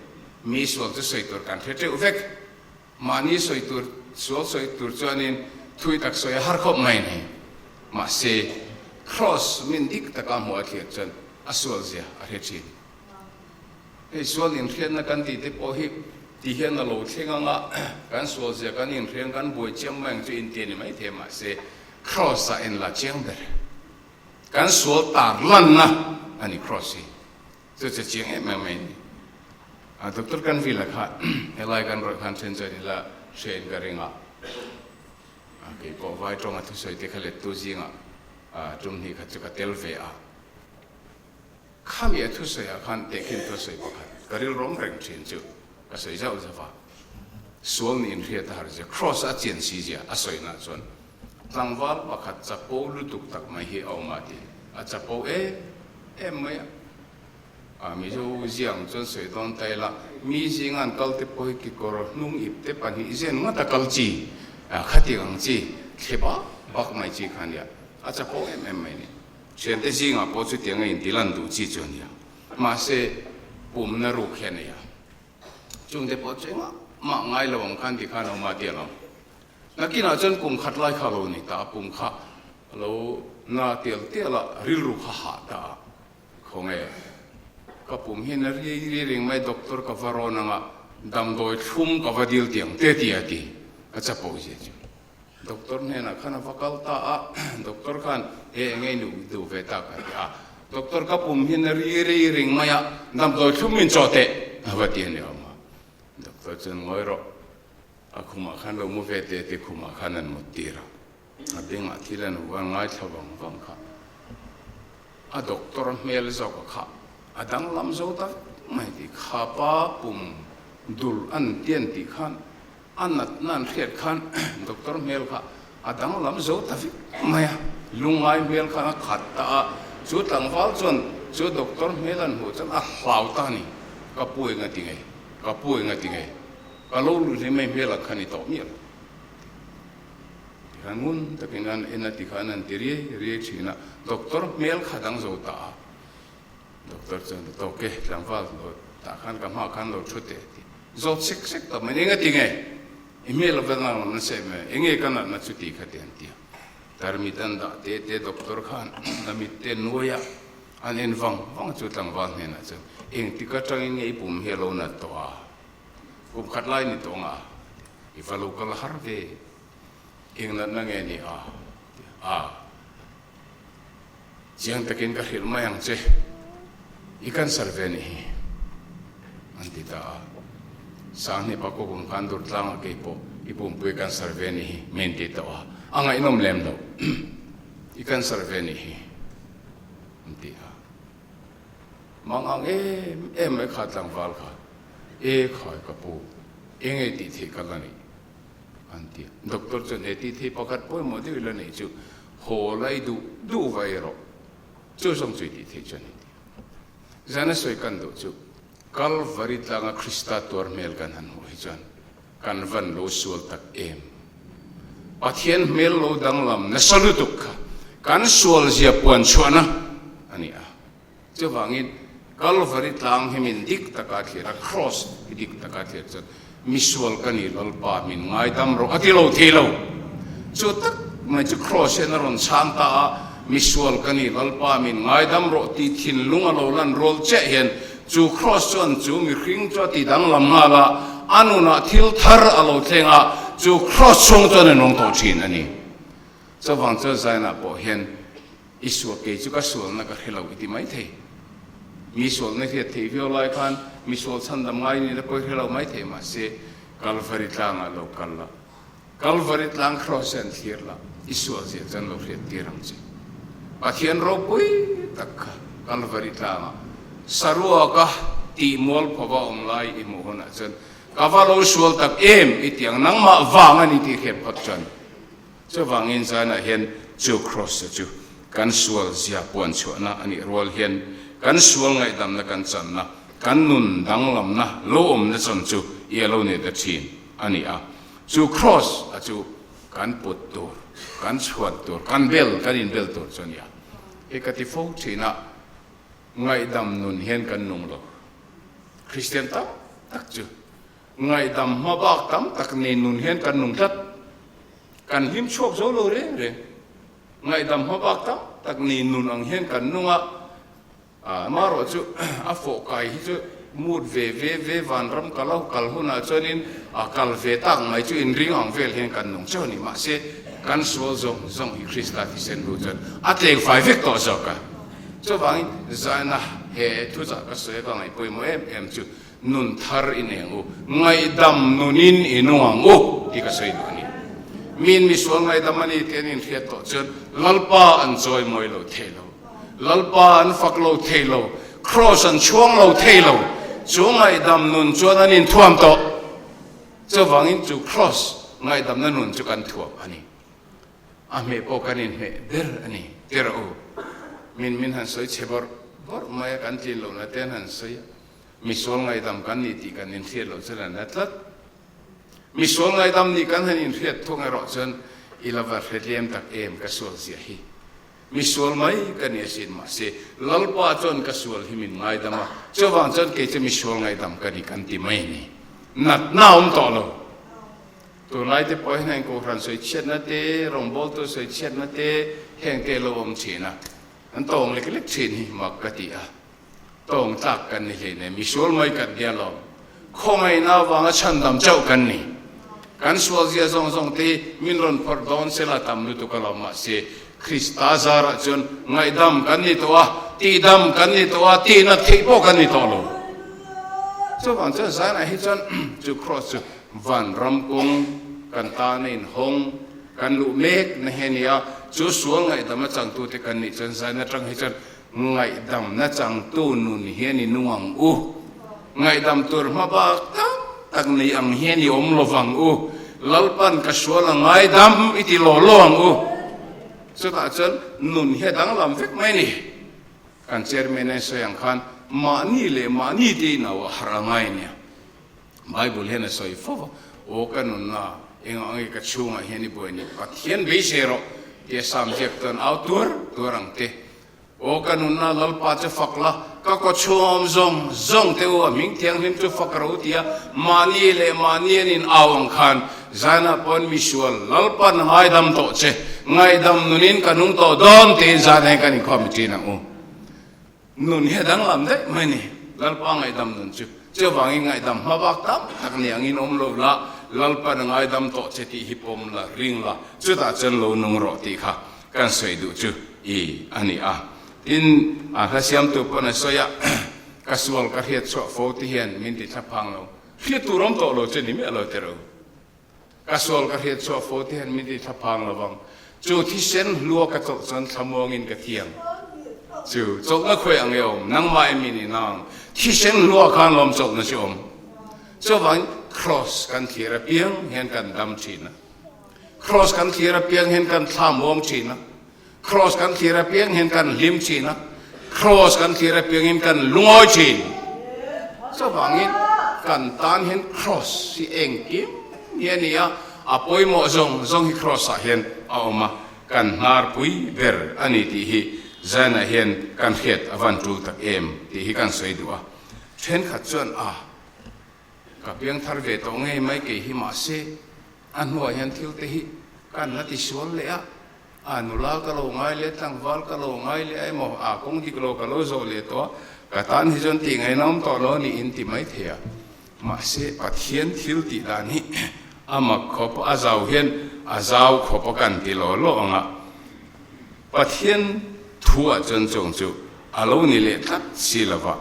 [SPEAKER 3] Mi sual chu sawi tur kan hre teuh vek. Mahni sawi tur, sual sawi tur chuanin thui tak sawi a har khawp mai ni. Mahse, Kraws min dik taka hmuh a thlir chuan a sual zia a hre thin. Hei sual inhriatna kan tih te pawh hi ti hian a lo thleng anga kan sual zia kan inhriang kan buai chiang mai ang chu inti a ni maithei mahse Kraws ah en la chiang ber. Kan sual tar lanna a ni Kraws hi. Chu che chiang em em mai a ni. A Doctor Kanvila kha helai kan rawih khan then chuan ila hria in ka ring a, kei pawh vai tawnga thusawi te kha lettu zingah tum hnih khat chu ka tel ve a. Khami a thusawi ah khan tehkhin thusawi pakhat ka rilrawm reng thin chu ka sawi zauh zauh a. Sual nih inhriat a har zia, Kraws a chian si zia a sawi nah chuan tlangval pakhat chapo lutuk tak mai hi a awm a ti. A chapo em em mai a. A Mizo ziang chuan sawi dawn ta ila, mi zinga an kal te pawh hi kekawr hnung ip te pahnih zen ngawt a kal chi, khatiang ang chi, thle bak bak mai chi kha a nia. A chapo em em mai a ni. Thiante zingah pawh chutiang a inti lan duh chi chu a nia. Mahse, pumna ruk hi a nei a. Chungte pawh chu engah mah ngai lo ang khan ti khan a awm a ti alawm. Nakinah chuan kum khat lai kha a lo ni ta a, pum kha a lo na tial tial a, rilru kha hah ta a. Khawnge, ka pum hian a riai riai reng mai, doctor ka va rawn anga damdawi thlum ka va dil tiang te ti a ti, a chapo zia chu. Doctor hnenah khan a va kal ta a, doctor khan he eng nge i duh ve tak a ti a, doctor ka pum hian a riai riai reng mai a, damdawi thlum min chaw teh a va ti a ni awm a. Doctor chuan ngawi rawh, a khumah khan lo mu ve teh a ti, khumah khan an mut tir a. A bengah thil an huan ngaithla vang vang kha a doctor hmel zawk a kha a danglam zo ta vek mai tih kha pa pum dul an ti an tih khan a natna an hriat khan doctor hmel kha a danglam zo ta vek mai a, lungngai hmel khan a khat ta a, chu tlangval chuan chu doctor hmel an hmuh chuan a hlau ta a ni, ka pu eng a ti ngei, ka pu eng a ti ngei, ka lo luh hlim mai hmel ang kha ni tawh miah lo. Tikhan ngun takin an en a tikhan an ti riai riai thin a, doctor hmel kha dang zo ta a, doctor chuan a tawk e, tlangval lo tah khan ka hmaah khan lo thu teh a ti, zawt sek sek tawh mai, eng a ti nge? I hmel a va dang lam nasa em em, eng nge ka natna chu ti kha ti an ti a, tarmit an dah te te doctor khan a mit te nuai a, an en vang vang chu tlangval hnenah chuan engtik atangin nge i pum hi a lo nat tawh a? Kum khat lai ni tawng a, i va lo kal har ve, eng natna nge ni a? Ti a, chiang takin ka hrilh mai ang che, i cancer ve ni hi, an ti ta a. Sanghni pakua kum khan dur tlangah kei pawh i pumpui cancer ve ni hi min ti tawh a, a ngaihnawm lem lo, i cancer ve ni hi, an ti a. Mang ang em em mai kha tlangval kha, E khai ka pu, eng nge tih theih ka la neih? an ti a. Doctor chuan, E tih theih pakhat pawimawh deuh i la neih chu haw lai duh duh va ei rawh, chu zawng chu i tih theih chuan i ti a. Zana sawi kan duh chu Kalvari tlanga Krista tuar hmel kan han hmuh hi chuan kan van lo sual tak em? Pathian hmel lo danglam nasa lutuk kha kan sual zia puan chhuahna a ni a. Chuvangin Kalvari tlang hi min dik taka thlir a, Kraws hi dik taka thlir chuan misual ka ni Lalpa min ngaidam rawh a ti lo thei lo. Chu tak mai chu Kraws hian a rawn chhang ta a, Misual ka ni Lalpa min ngaidam rawh tih thinlung a lo lan rual chiah hian chu Kraws chuan chu mihring chu a ti danglam nghal a, a nunah thil thar a lo thleng a, chu Kraws chhung chuan a nung tawh thin a ni. Chuvang chuan Zainah pawh hian I sual kei chu ka sualna ka hre lo i ti mai thei. Mi sualna hriat theih viau lai khan mi sual chhandam ngai nihna pawh i hre lo mai thei mahse Kalvari tlangah lo kal la, Kalvari tlang Kraws hian thlir la, i sual zia chuan lo hriat tir ang che. Pathian ropui tak kha Kalvari tlangah saruaka tih mualphova awm lai i hmuh hunah chuan ka va lo sual tak em i ti ang, nangmah vang a ni tih hriat phawt chuan. Chuvangin zanah hian chu Kraws chu kan sual zia puan chhuahna a nih rual hian kan sual ngaihdamna kan channa, kan nun danglamna lo awmna chawn chu i a lo nei ta thin a ni a. Chu Kraws a chu kan put tur, kan chhuan tur, kan bel, kan inbel tur chu a ni a. Hei ka ti fo thin a, ngaihdam nun hian kan nung lo. Kristian tam tak chu Ngaihdam hma bak tam tak nei nun hian kan nung tlat. Kan hlim chhuak zo lo reng reng. Ngaihdam hma bak tam tak nei nun ang hian kan nung a, amaherawh chu a fawh kai hi chu mut ve ve ve vanram ka lo kal hunah chuanin a kal ve tak mai chu inring ang vel hian kan nung chauh a ni. Mahse, kan sual zawng zawng hi Krista thisen hnu chuan a tleng fai vek tawh zawk a. Chuvangin zaina he thuchah ka sawi a ka ngaih pawimawh em em chu Nun thar i nei ang u, ngaihdam nunin i nung ang u tih ka sawi duh a ni. Miin misual ngaihdam a ni tih an inhriat tawh chuan Lalpa an chawi mawi lo thei lo, Lalpa an fak lo thei lo, Kraws an chhuang lo thei lo, chu ngaihdam nun chuan an inthuam tawh. Chuvangin chu Kraws ngaihdamna nun chu kan thuam a ni. A hmeh pawh kan inhmeh ber a ni tirh u. Min min han sawi chhe bawrh bawrh mai a, kan tlin lohna te an han sawi a. Misual ngaihdam kan ni tih kan inhriat loh chuan a na tlat. Misual ngaihdam nih kan han inhriat thung erawh chuan i la va hre tlem tak em ka sual ziah hi. Misual mai ka ni asin mahse Lalpa chuan ka sual hi min ngaidam a, chuvang chuan kei chu misual ngaihdam ka ni kan ti mai a ni. Natna awm tawh lo. Tunlai te pawh hian heng Kohhran sawichhiatna te, rawngbawltu sawichhiatna te heng te lo awm thin a, an tawng lek lek thin hi mak ka ti a. Tawng tlak kan ni hleinem, misual mai kan nia lawm. Khawngaihna avanga chhandam chauh kan ni. Kan sualzia zawng zawng te hi min rawn phawrh dawn sela tam lutuk alawm mahse Krista zarah chuan ngaihdam kan ni tawh a, tihdam kan ni tawh a, tihnat theih pawh kan ni tawh lo. Chuvang chuan zanah hi chuan chu Kraws chu vanram kawng kan tan a inhawng, kan luh mek na hi a ni a, chu sual ngaihdam a changtute kan nih chuan zan atang hi chuan Ngaihdamna changtu nun hian i nung ang u. Ngaihdam tur hma bak tak tak nei ang hian i awm lo vang u. Lalpan ka sual a ngaidam i ti law law ang u. Chutah chuan nun hi a danglam vek mai a ni. Kan chairman a sawi ang khan mahni leh mahni te inau a harh a ngai a nia. Bible hian a sawi fo va, Aw ka nunna, engah nge ka chhungah hian i buai ni? Pathian beisei rawh, tia Sam ziak chuan au tuar tuar ang te. Aw ka nunna, Lalpa chu fak la, ka kaw chhung a awm zawng zawng te u, a hming thianghlim chu fak ro tia mahni leh mahni an in au ang khan, Zainah pawn misual, Lalpan ngaidam tawh che, ngaihdam nunin ka nung tawh dawn tiin Zainah hian kan inkhawm ṭhin ang u. Nun hi a danglam daih mai ni. Lalpa ngaihdam nun chu chuvangin ngaihdam hma bak tam tak ni angin awm lo la, Lalpan a ngaidam tawh che tih hi pawm la, ring la, chutah chuan lo nung rawh tih kha kan sawi duh chu i a ni a. Tin, a hla siamtu pawn a sawi a, Ka sual ka hriat chhuah fo ti hian min ti thlaphang lo, hriat tur awm tawh lo che ni miah lo teh ro. Ka sual ka hriat chhuah fo te hian min ti thlaphang lovang. Chu thisen hlua ka chawlh chuan thlamuangin ka thiang. Chu chawlhna khawi ang e awm, nangmah em in inang. Thisen hlua khan lawm chawlhna chu awm. Chuvangin Kraws kan thlir apiang hian kan dam thin a. Kraws kan thlir apiang hian kan thlamuang thin a. Kraws kan thlir apiang hian kan hlim thin a, kraws kan thlir apiangin kan lungawi thin. Chuvangin kan tan hian kraws hi engkim hi a ni a, a pawimawh zawng zawng hi kraws ah hian a awm a, kan hnar pui ber a ni tih hi Zion-ah hian kan hriat a van tul tak em tih hi kan sawi duh a. Thenkhat chuan a, ka piang thar ve tawh ngei mai kei hi mahse a hnuah hian thil te hi kan la tisual leh a. A nula ka lo ngai leh, tlangval ka lo ngai leh a emaw, a kawng dik lo ka lo zawh leh tawh a, ka tan hi chuan tih ngaihna awm tawh lo a ni in ti mai thei a. Mahse, Pathian thil tih dan hi a mak khawp a, a zau hian a zau khawp a kan ti law law ang a. Pathian thu ah chuan chuang chu a lo ni leh tlat si lo va,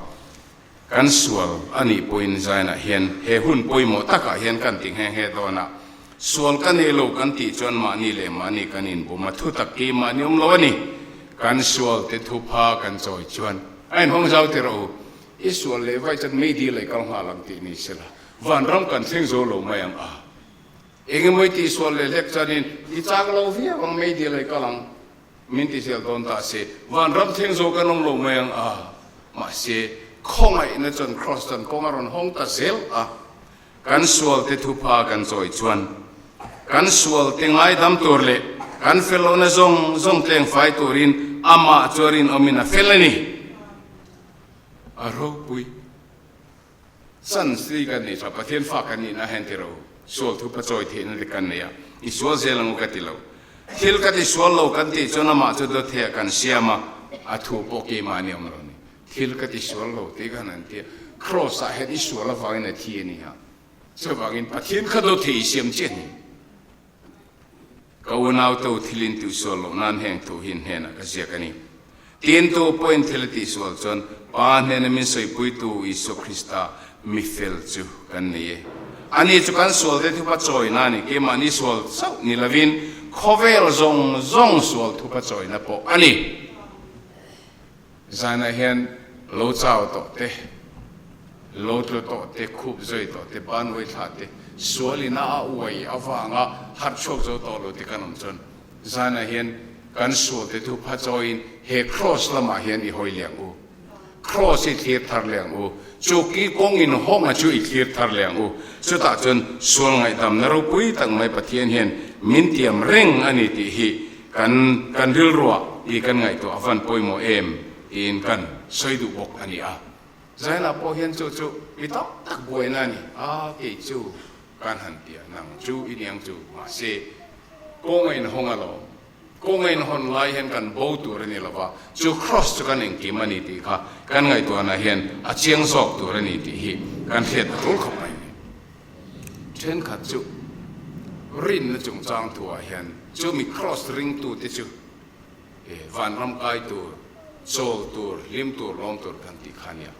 [SPEAKER 3] kan sual a nih pawhin zainah hian he hun pawimawh takah hian kan ti nghe nghe dawn a, sual ka nei lo kan tih chuan mahni leh mahni kan inbum a, thu tak keimahni awm lo a ni. Kan sual te thupha kan chawi chuan a inhawng zau ti rawh u, i sual leh vaih chuan meidil ei kal nghal ang tih ni sela, vanram kan thleng zo lo mai ang a. Engemaw i tihsual leh hlek chuanin i chak lo viau ang, meidil ei kal ang, min ti zel dawn ta se, vanram thleng zo kan awm lo mai ang a. Mahse, khawngaihna chuan Kraws chuan kawng a rawn hawng ta zel a. Kan sualte thupha kan chawi chuan kan sualte ngaidam tur leh kan fel lohna zawng zawng tleng fai turin amah chu a rinawmin a fel a ni. A ropui. San si kan nei tha, Pathian fa kan nihna hian ti ro, sual thu pa chawi theihna te kan nei a, i sual zel ang u ka ti lo. Thil ka ti sual lo kan tih chuan amah chu dawt theiah kan siam a, a thu pawh keimah ni awm lo ni. Thil ka ti sual lo tih khan an ti a, Kraws ah hian i sual avangin a thi a ni a, chuvangin Pathian kha dawt thei i siam chiah a ni. Ka unaute thil in tihsual loh nan heng thu hi hnenah ka ziak a ni. Tintu pawhin thil a tihsual chuan Pa hnena min sawipuitu Isua Krista mi fel chu kan nei e. Ani chu kan sualte thupa chawina a ni, keimahni sual chauh ni lovin khawvel zawng zawng sual thupa chawina pawh a ni. Zanah hian lo chau tawh te, lo tlu tawh te, khup zui tawh te, ban uai thlah te, sual ina a uai avanga harh chhuak zo tawh lo te kan awm chuan zanah hian kan sual te thu pha chawiin he kraws lamah hian i hawi leh ang u. Kraws i thlir thar leh ang u. Chu ki kawng in hawnga chu i thlir thar leh ang u. Chutah chuan sual ngaihdamna ropui tak mai Pathian hian min tiam reng a ni tih hi Kan kan rilruah i kan ngaihtuah a van pawimawh em tiin kan sawi duh bawk a ni a. Zainah pawh hian chu chu mi tam tak buaina a ni a, kei chu kan han ti a, nang chu i niang chu mahse kawng a inhawng alawm, kawng a inhawn lai hian kan bo tur a ni lo va, chu cross chu kan engkim a ni tih kha kan ngaihtuahna hian a chiang zawk tur a ni tih hi kan hriat a tul khawp mai a ni. Thenkhat chu rinna chungchang thuah hian chu mi Kraws ringtute chu vanram kai tur, chawl tur, hlim tur, lawm tur kan tih kha nia.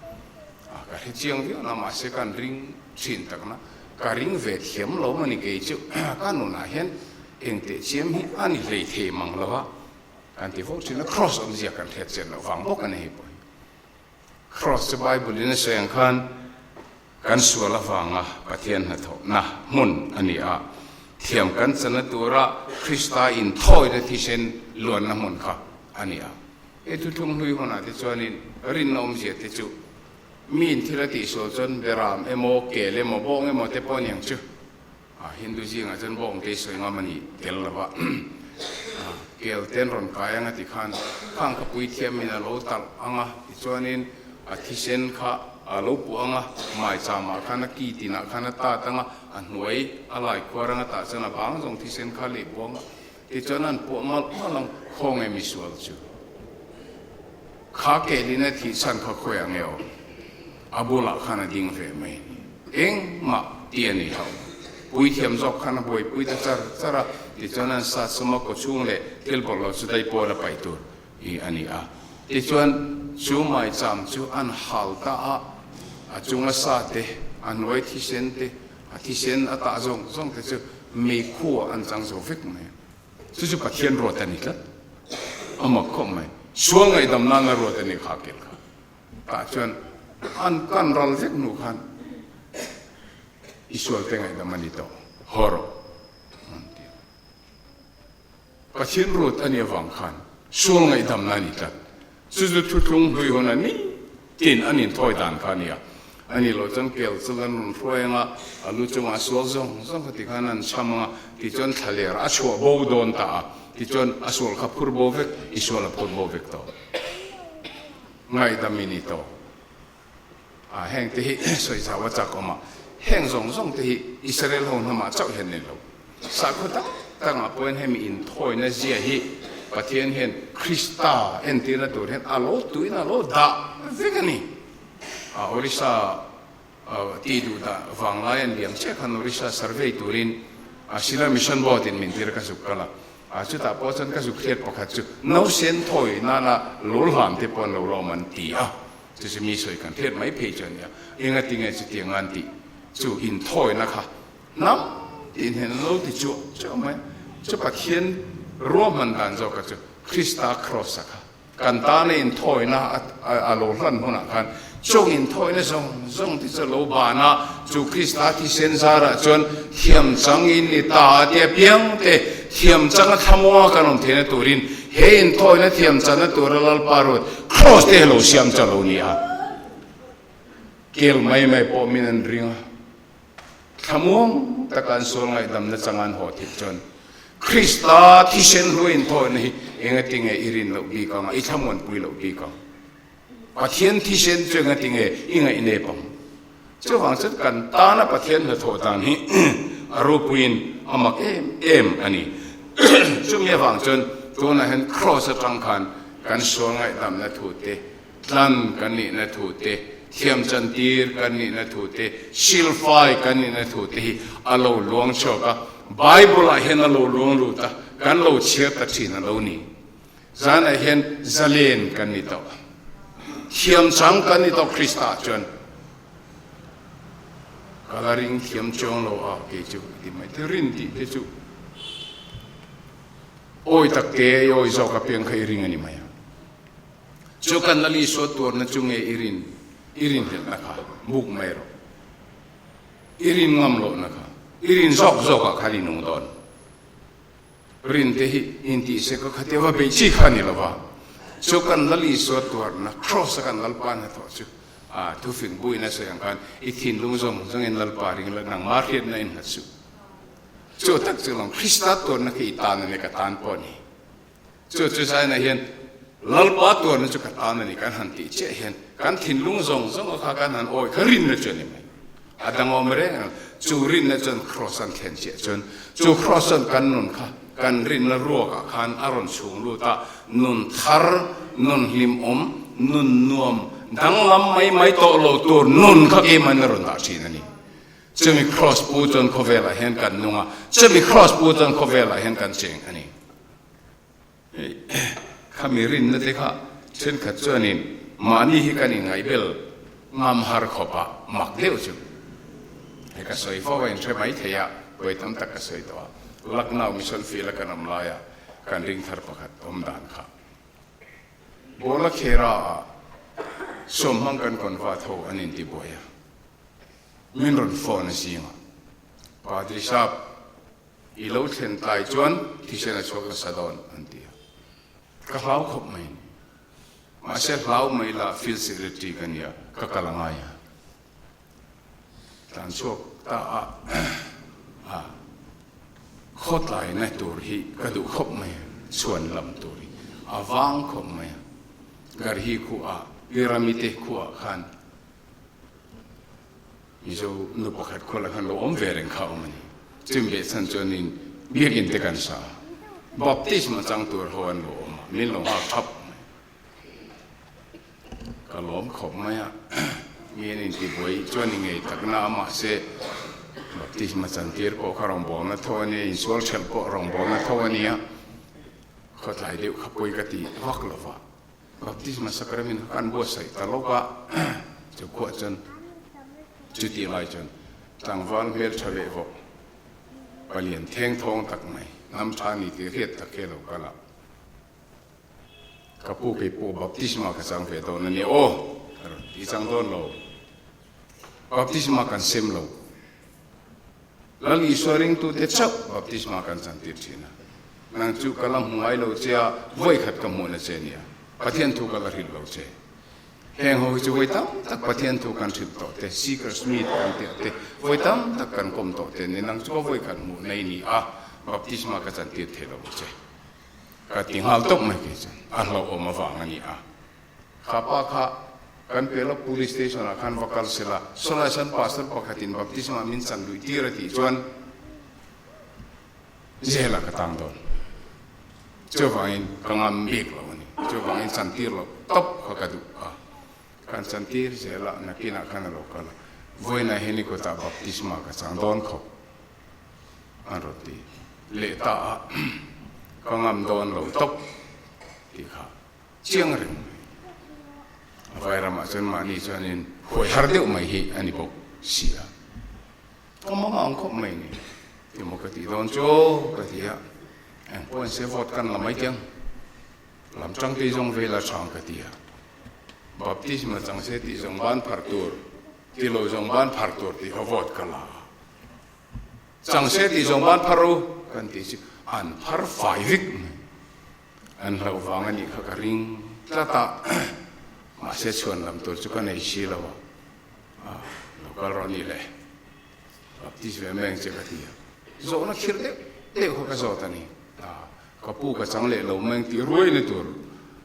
[SPEAKER 3] Ka hre chiang viau na mahse kan ring thin takna ka ring ve thiam lo a ni kei chu ka nunah hian engteh chiam hi a ni hlei thei mang lo a kan ti fo thin a, Kraws awmzia kan hriat chian loh vang bawk a ni hei pawh hi. Kraws chu Bible in a sawi ang khan Kan sual avanga Pathian hnathawhna hmun a ni a, thiam kan channa tura Krista inthawina thisen luanna hmun kha a ni a. He thuthlung hlui hunah te chuanin rinna awmzia te chu miin thil a tihsual chuan beram emaw, kel emaw, bawng emaw te pawh a ni ang chu. A Hindu zingah chuan bawng te i sawi ngam a ni tel lo va, kel te an rawn kai ang a ti khan khang kha puithiamin a lo talh ang a, tichuanin a thisen kha a lo puah ang a, maichamah khan a ki tinah khan a tat ang a, a hnuai a lai khuar ang a tah chuan a bang zawng thisen kha a leh buang a, tichuan an puah malh malh ang, khawnge misual chu kha kelin a thih chhan kha khawi ang e aw? A bulah khan a ding ve mai a ni. Engmah ti a ni lo. Puithiam zawk khan a buaipui ta char char a, tichuan an sat sum a kawchhung leh thil bawlhhlawh chu dai pawn a paih tur hi a ni a. Tichuan chu maicham chu an hal ta a, a chunga sa te, a hnuai thisen te, a thisen a tah zawng zawng te chu meikhuah an chang zo vek mai a. Chu chu Pathian ruat a ni tlat. A mak khawp mai. Sual ngaihdam nana ruat a ni kha kel kha. Tah chuan an kan ral vek hnu khan i sualte ngaihdam a ni tawh, haw rawh an ti a. Pathian ruat a nih avang khan sual ngaihdamna a ni tlat. Chu chu thuthlung hlui hun a ni tin an inthawi dan kha a ni a. A nih loh chuan kel chu an rawn hruai ang a, a lu chungah sual zawng zawng kha tikhan an chham ang a, tichuan thlaler a chhuah bo dawn ta a, tichuan a sual kha phur bo vek, i sual a phur bo vek tawh. Ngaihdam i ni tawh a, heng te hi sawi zau a chak awm a, heng zawng zawng te hi Israel ho hnamah chauh hian ni lo. Sakhaw tak takah pawhin hemi inthawina zia hi Pathian hian Krista entirna tur hian a lo tuin a lo dah vek a ni. Orissa tih duh dah vanglai an liam chiah khan Orissa survey turin Shillong Mission Board in min tir ka zuk kal a. Chutah pawh chuan ka zuk hriat pakhat chu nausen thawi nana lul hlan te pawh an lo lawm an ti a. Chu chu mi sawi kan hriat mai phei chu a nia. Engatinge chutiang an tih chu inthawina kha Hnam tih hnen an lo ti chuah chuah mai. Chu Pathian ruahman dan zawk kha chu Krista Kraws-a kha kan tana inthawina a lo hlan hunah khan chung inthawina zawng zawng te chu a lo ban a, chu Krista thisen zarah chuan thiam changin ni ta a tia piang te thiam changa thlamuanga kan awm theihna turin he inthawina thiam channa tura Lalpa ruat Kraws te hi lo siam chu a lo ni a. Kel mai mai pawh min an ring a. Thlamuang taka an sual ngaihdamna changa an haw theih chuan Krista thisen hlu inthawhna hi engatinge i rin loh bik ang a, i thlamuanpui loh bik ang? Pathian thisen chu engatinge i ngaihnep ang? Chuvang chuan kan tana Pathian hnathawh dan hi a ropuiin a mak em em a ni. Chumi avang chuan tunah hian Kraws atang khan kan sual ngaihdamna thu te, Tlan kan nihna thu te, thiamchantir kan nihna thu te, silfai kan nihna thu te hi a lo luang chhuak a, Bible-ah hian a lo luang lut a, kan lo chhiar ta thin a lo ni. Zanah hian zalen kan ni tawh. Thiamchang kan ni tawh Krista-ah chuan. Ka la ring thiam chuang lo a kei chu ti mai te, rin tih te chu awi tak te i awi zawk apiang kha i ring a ni mai a. Chu kan la Isua tuarna chu nge i rin, i rinhlelhna kha buk mai rawh. I rin ngam lohna kha, i rin zawk zawkah khan i nung dawn. Rinte hi intihse ka khatia va beih chi kha a ni lo va. Chu kan la Isua tuarna, Kraws a kan Lalpa hnathawh chu, a thufing buin a sawi ang khan i thinlung zawng zawngin Lalpa ring la, nangmah hriatna in nghat suh. Chu tak chu lawng Krista tuarna khi i tan a ni, ka tan pawh a ni. Chu chu zainah hian Lalpa tuarna chu ka tan a ni kan han tih chiah hian kan thinlung zawng zawng a kha kan han awi kha rinna chu a ni mai. A dang awm reng ang. Chu rinna chuan Kraws an thlen chiah chuan chu Kraws chuan kan nun kha kan rinna ruakah khan a rawn chhung lut a, nun thar, nun hlimawm, nun nuam, danglam mai mai tawh lo tur nun kha keimahni a rawn dah thin a ni. Chumi Kraws pu chuan khawvelah hian kan nung a, chumi Kraws pu chuan khawvelah hian kan cheng a ni. Khami rinna te kha thenkhat chuanin mahni hi kan inngaihbel ngam har khawp a, mak deuh chu. Hei ka sawi fo a inhre mai thei a, puai tam tak ka sawi tawh a, Lucknow Mission Field a kan awm laia kan ringthar pakhat awm dan kha. Bola Khera ah sawmhmang kan convert ho an intibuai a, min rawn phone a zingah Padri Sap, I lo thlen tlai chuan thisen a chhuak nasa dawn an ti a, ka hlau khawp mai ni. Mahse hlau mai la field secretary ka nia, ka kal a ngai a. Tlan chhuak ta a, a khawtlaina tur hi ka duh khawp mai a, chhuan lam tur hi a vang khawp mai a. Garhi khuah, Piramite khuah khan Mizo nu pakhat khual ah khan lo awm ve reng kha awm a ni. Chumi leh chhan chuanin biakinn te kan sa a, baptisma chang tur ho an lo awm a, min lo nghak thap mai. Ka lawm khawp mai a, mi an intibuai chuan i ngei takna a mahse baptisma chantir pawh kha rawngbawlna tho a nia, insual ṭhelh pawh rawngbawlna tho a nia, khawtlai deuh kha pawi ka ti vak lo va. Baptisma sacrament kha kan buatsaih ta lawk a, chu khuah chuan chutih lai chuan tlangval hmel tha leh vawk palian theng thawng tak mai hnam tha ni tih hriat tak hi a lo kal a, ka pu kei pawh baptisma ka chang ve dawn a nia aw, ka rawn ti chang dawn lo, baptisma kan sem lo. Lal Isua ringtute chauh baptisma kan chantir thin a. Nang chu ka la hmu ngai lo che a, vawi khat ka hmuhna che nia. Pathian thu ka la hrilh lo che. Heng ho hi chu vawi tam tak Pathian thu kan hrilh tawh te, Seekers Meet kan tih te, vawi tam tak kan kawm tawh te ni. Nang chu ka vawi khat hmuhna i ni a, baptisma ka chantir thei lo che. Ka ti nghal tawp mai kei chuan a hlauhawm avang a ni a. Kha pa kha kan Pelok Police Station ah khan va kal sela, sawlai sawn pastor pakhatin baptisma min chan luih tir a tih chuan jail ah ka tang dawn. Chuvangin ka ngam bik lo a ni. Chuvangin chantir loh tawp kha ka duh a. Kan chantir zel a, nakinah khan a lo kal a. Vawiinah hian i kutah baptisma ka chang dawn khawp an rawn ti leh ta a, ka ngam dawn lo tawp tih kha chiang reng mai. A vai ramah chuan mahni chuanin huai har deuh mai hi a ni bawk si a. Ka mang ang khawp mai ni emaw ka tih dawn chu aw ka ti a, eng pawh in se vote kan la mai tiang lam tang tei zawng vel a chang ka ti a, baptism a chang se tih zawng ban phar tur ti lo zawng ban phar tur tih kha vote ka la a, chang se tih zawng ban phar u kan tih chu an phar fai vek mai, an hlauh vang a nih kha ka ring tlat a, mahse chhuan lam tur chu ka nei si lo a. A, lo kal rawh ni le. Baptist ve mai ang che ka ti a. Zawhna khirh deuh deuh kha ka zawt a ni. A, ka pu ka chang leh lo mai ang tih ruaina tur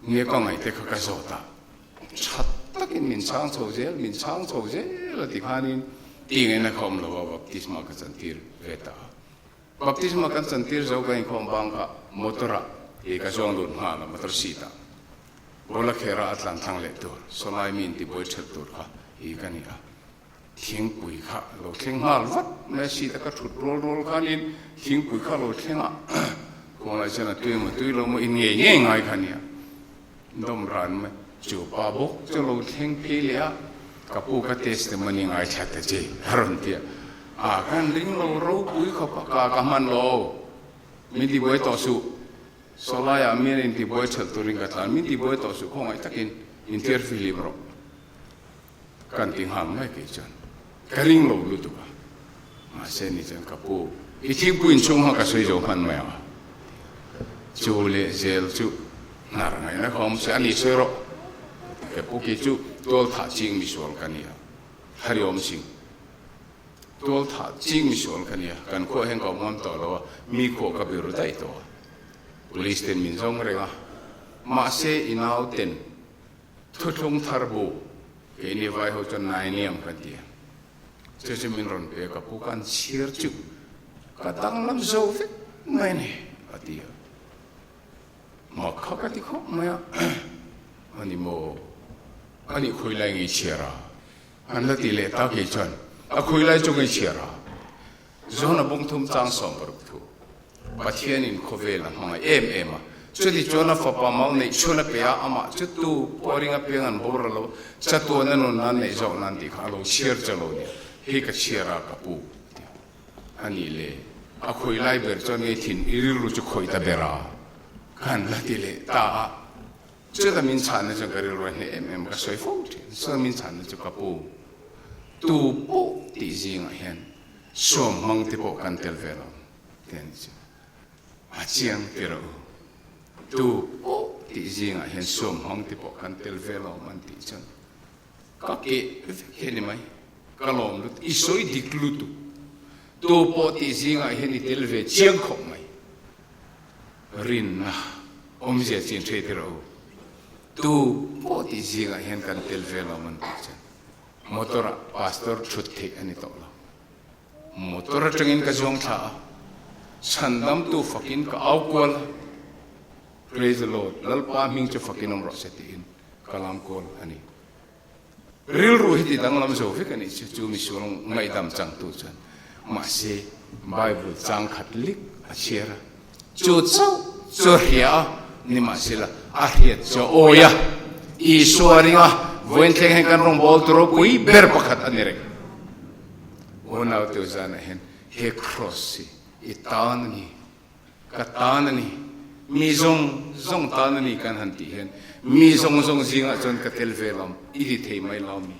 [SPEAKER 3] nge ka ngaih te kha ka zawt a. Tha takin min chhang chho zel, min chhang chho zel a ti khanin ti ngaihna kha awm lo a, baptisma ka chantir ve ta a. Baptisma kan chantir zo ka inkhawm bang kha motor ah i ka zuang lut nghal a, motor seat ah. Bola khera a tlan thlang leh tur, sawlai mi intibuai ṭhelh tur kha hi ka ni a. Thingpui kha lo thleng nghal vat mai a, seat a ka ṭhut rual rual khanin thingpui kha lo thleng a, khawnglai chuan a tui emaw tui lo maw in ngei ngei ngai kha nia. Dawm ran mai, chu pa bawk chu lo thleng phei leh a, ka pu ka testimony ngaithla ta che a rawn ti a, a kan ring lo ropui khawp a, ka ka hman lo, min tibuai tawh suh. Saw laiah mi an intibuai ṭhelh turin ka tlan, min tibuai tawh suh khawngaih takin intir fihlim rawh kan ti nghal mai kei chuan ka ring lo lutuk a, mahse ni chuan ka pu i thingpui inchhung kha ka sawi zo hman mai ang a, chu leh zel chu hnar ngaihna kha awm se a ni sawi rawh ka ti ka pu kei chu tual thah ching misual ka ni a, Hariawm Singh. Tual thah ching misual ka nia, kan khuah hian ka awm ngam tawh lo a, mi khuah ka biru daih tawh a. Police ten min zawng reng a, mahse i nau ten thuthlung thar bu keini vai ho chuan nainiam kan ti a, chu chu min rawn pe a, ka pu ka an chhiar chu ka danglam zo vek mai a ni a ti a, mak kha ka ti khawp mai a, ani maw, ani khawilai ngei chhiar a. An la ti leh ta kei chuan a khui lai chu ngeichhiar a, John-a bungthum chang 60 thu, Pathianin khawvel a hmangaih em em a, chuti chuan a fapa mau neih chhun a pe a, amah chu tu pawh ring apiang an boral lo, chatuan a nun nan neih zawk nan tih kha a lo chhiar che lo nia, hei ka chhiar a ka pu ti a, a nih le a khui lai ber chuan ngei thin i rilru chu khawih ta ber a, kan la ti leh ta a. Chuta min chhanna chuan ka rilru a hneh em em, ka sawi fo thin. Chuta min chhanna chu ka pu, tu pawh tih zingah hian suam hmang te pawh kan tel ve lo tih a ni chu. A chiang ti rawh u. Tu pawh tih zingah hian suam hmang te pawh kan tel ve lo an tih chuan ka keh vek hi a ni mai. Ka lawm lut, i sawi dik lutuk. Tu pawh tih zingah hian i tel ve chiang khawp mai. Rinna awmzia chin hre tir u. Tu pawh tih zingah hian kan tel ve lo man tih chuan motor ah pastor thut theih a ni tawh lo. Motor atangin ka zuang thla a, chhandamtu fakin ka au kual a, Praise the Lord, Lalpa hming chu fakin awm rawh se tiin ka lam kual a ni. Rilru hi ti danglam zo vek a nih chu, chu misual ngaihdam changtu chuan. Mahse, Bible chang khat lik a chhiar a, chu chauh chu a hria a, nimahsela a hriat chu a awi a. Isua ringa vawiin thleng hian kan rawngbâwl tu ropui ber pakhat a ni reng. Unaute zanah hian he kraws hi i tân a ni. Ka tan a ni. Mi zawng zawng tan a ni kan han tih hian mi zawng zawng zingah chuan ka tel ve lo, i ti thei mai lo mi?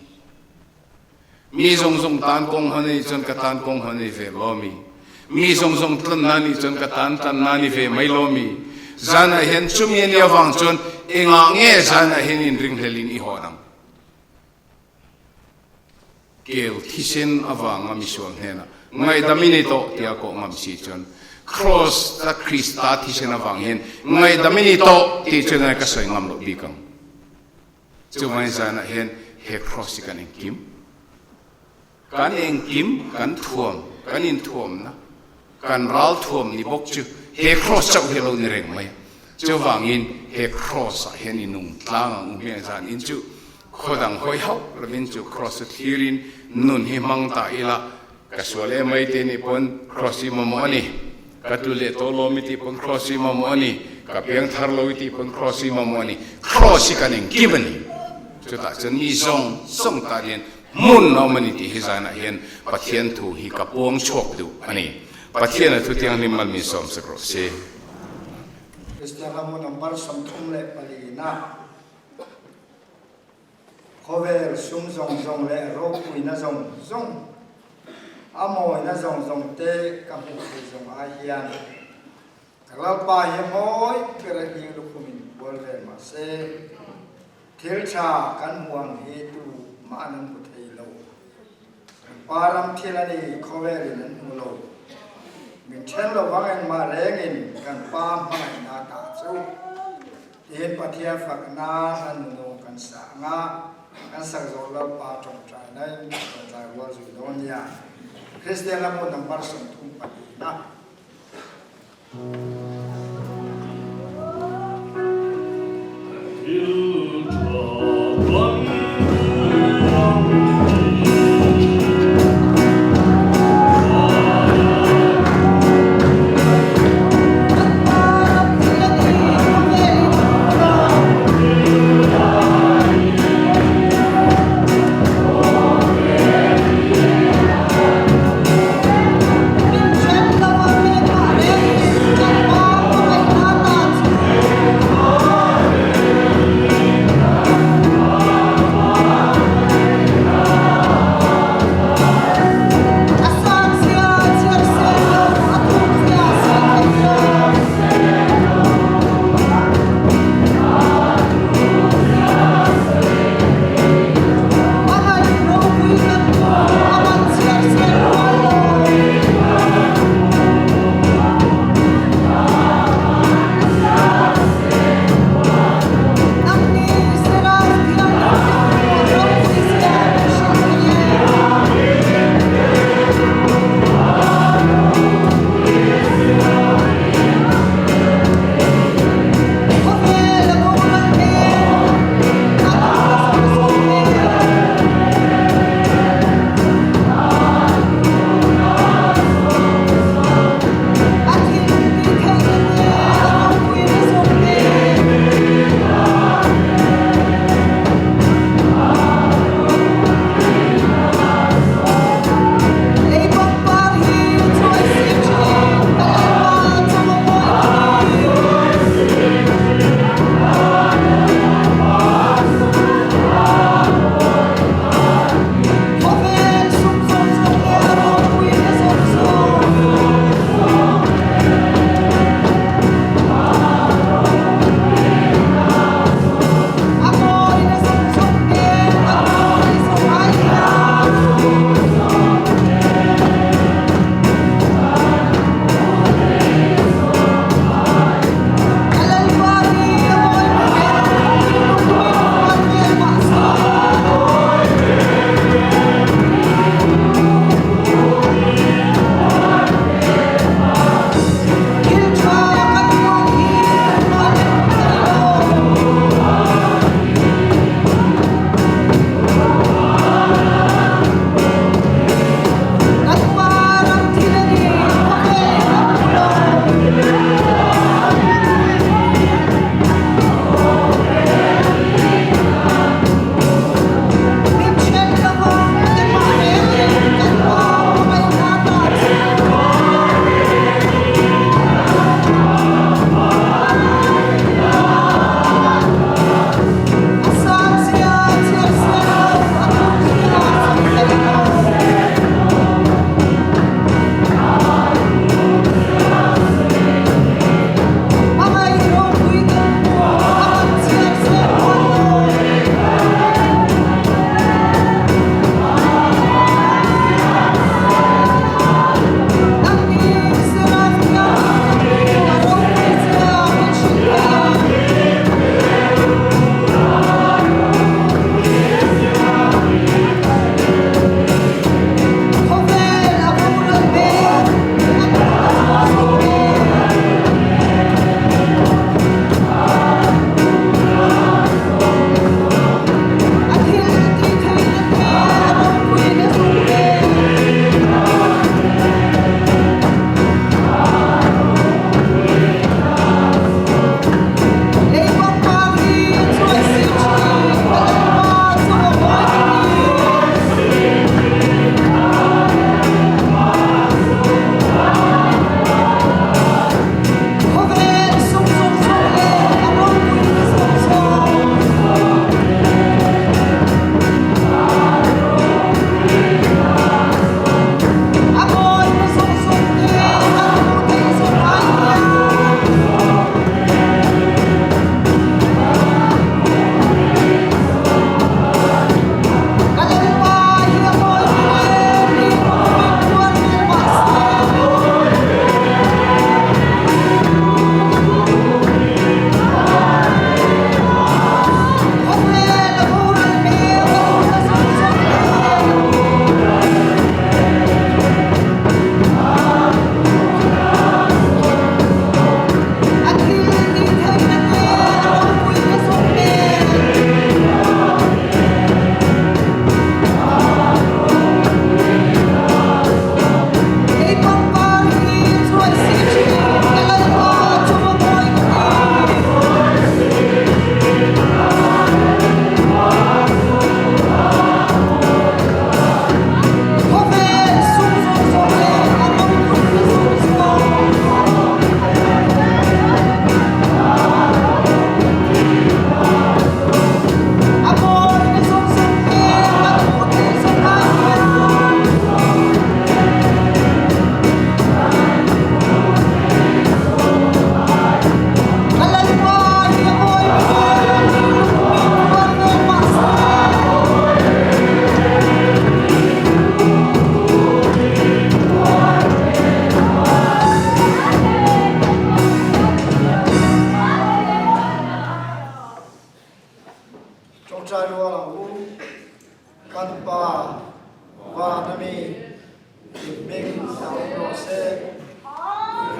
[SPEAKER 3] Mi zawng zawng tan kawng hawn a nih chuan ka tan kawng hawn a ni ve lo mi? Mi zawng zawng tlanna a nih chuan ka tan tlanna a ni ve mai lo mi? Zanah hian chumi a nih avang chuan engah nge zanah hian inringhlelin i hawn ang? Kel thisen avanga misual hnenah ngaihdam i nei tawh tia kawh ngam si chuan Kraws a Krista thisen avang hian ngaihdam i nei tawh tih chuan ka sawi ngam loh bik ang. Chuvangin zanah hian he Kraws hi kan engkim, kan engkim, kan thuam, kan inthuamna, kan ral thuam ni bawk chu he Kraws chauh hi a lo ni reng mai a. Chuvangin he Kraws ah hian i nung tlang ang u hmiang zan in chu khaw dang hawi hauh lovin chu Kraws chu thlirin nun hi hmang ta ila ka sual em mai te nih pawn Kraws hi mamawh a ni. Ka tlu leh tawh lawm i tih pawn Kraws hi mamawh a ni. Ka piang thar lo i tih pawn Kraws hi mamawh a ni. Kraws hi kan engkim a ni. Chutah chuan mi zawng zawng tan hian hmun a awm a ni tih hi zanah hian Pathian thu hi ka puang chhuak duh a ni. Pathian a thu thianghlim mal min sawm sak rawh se.
[SPEAKER 1] Kristian ram number 34 na khawvel sum zawng zawng leh ropuina zawng zawng a mawina zawng zawng te ka hmuh theih zawng ai hian ka Lalpa hi mawi ber a hling lukhum in bual vel mah se thil tha kan hmuh ang hi tu mah an hmu thei lo. Kan pa ram thil a ni, khawvelin an hmu lo. Min then lo vang engmah rengin kan pa hmangaihna tah chu. Tiin Pathian fak nan a nunung kan sa ang a, kan sak zawh Lalpa tawngtaina in kan tawngtai rual zui dawn nia. Kristian lam u number 34 na.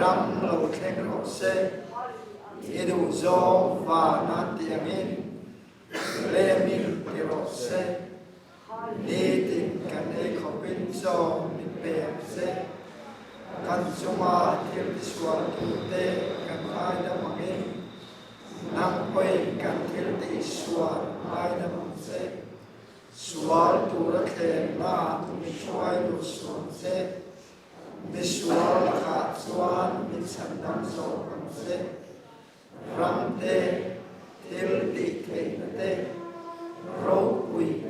[SPEAKER 1] ram lo thleng rawh se, i duhzawng van a ti angin lemin ti rawh se, nitin kan ei khawpin chaw min pe ang che, kan chunga thil tisualtute kan ngaidam angin nang pawhin kan thil tihsual ngaidam ang che. Sual tura thlenna mi hruai duh suam che, mi sual lakah chuan min chhandam zawk ang che. Ram te, thil tih theihna te, ropui.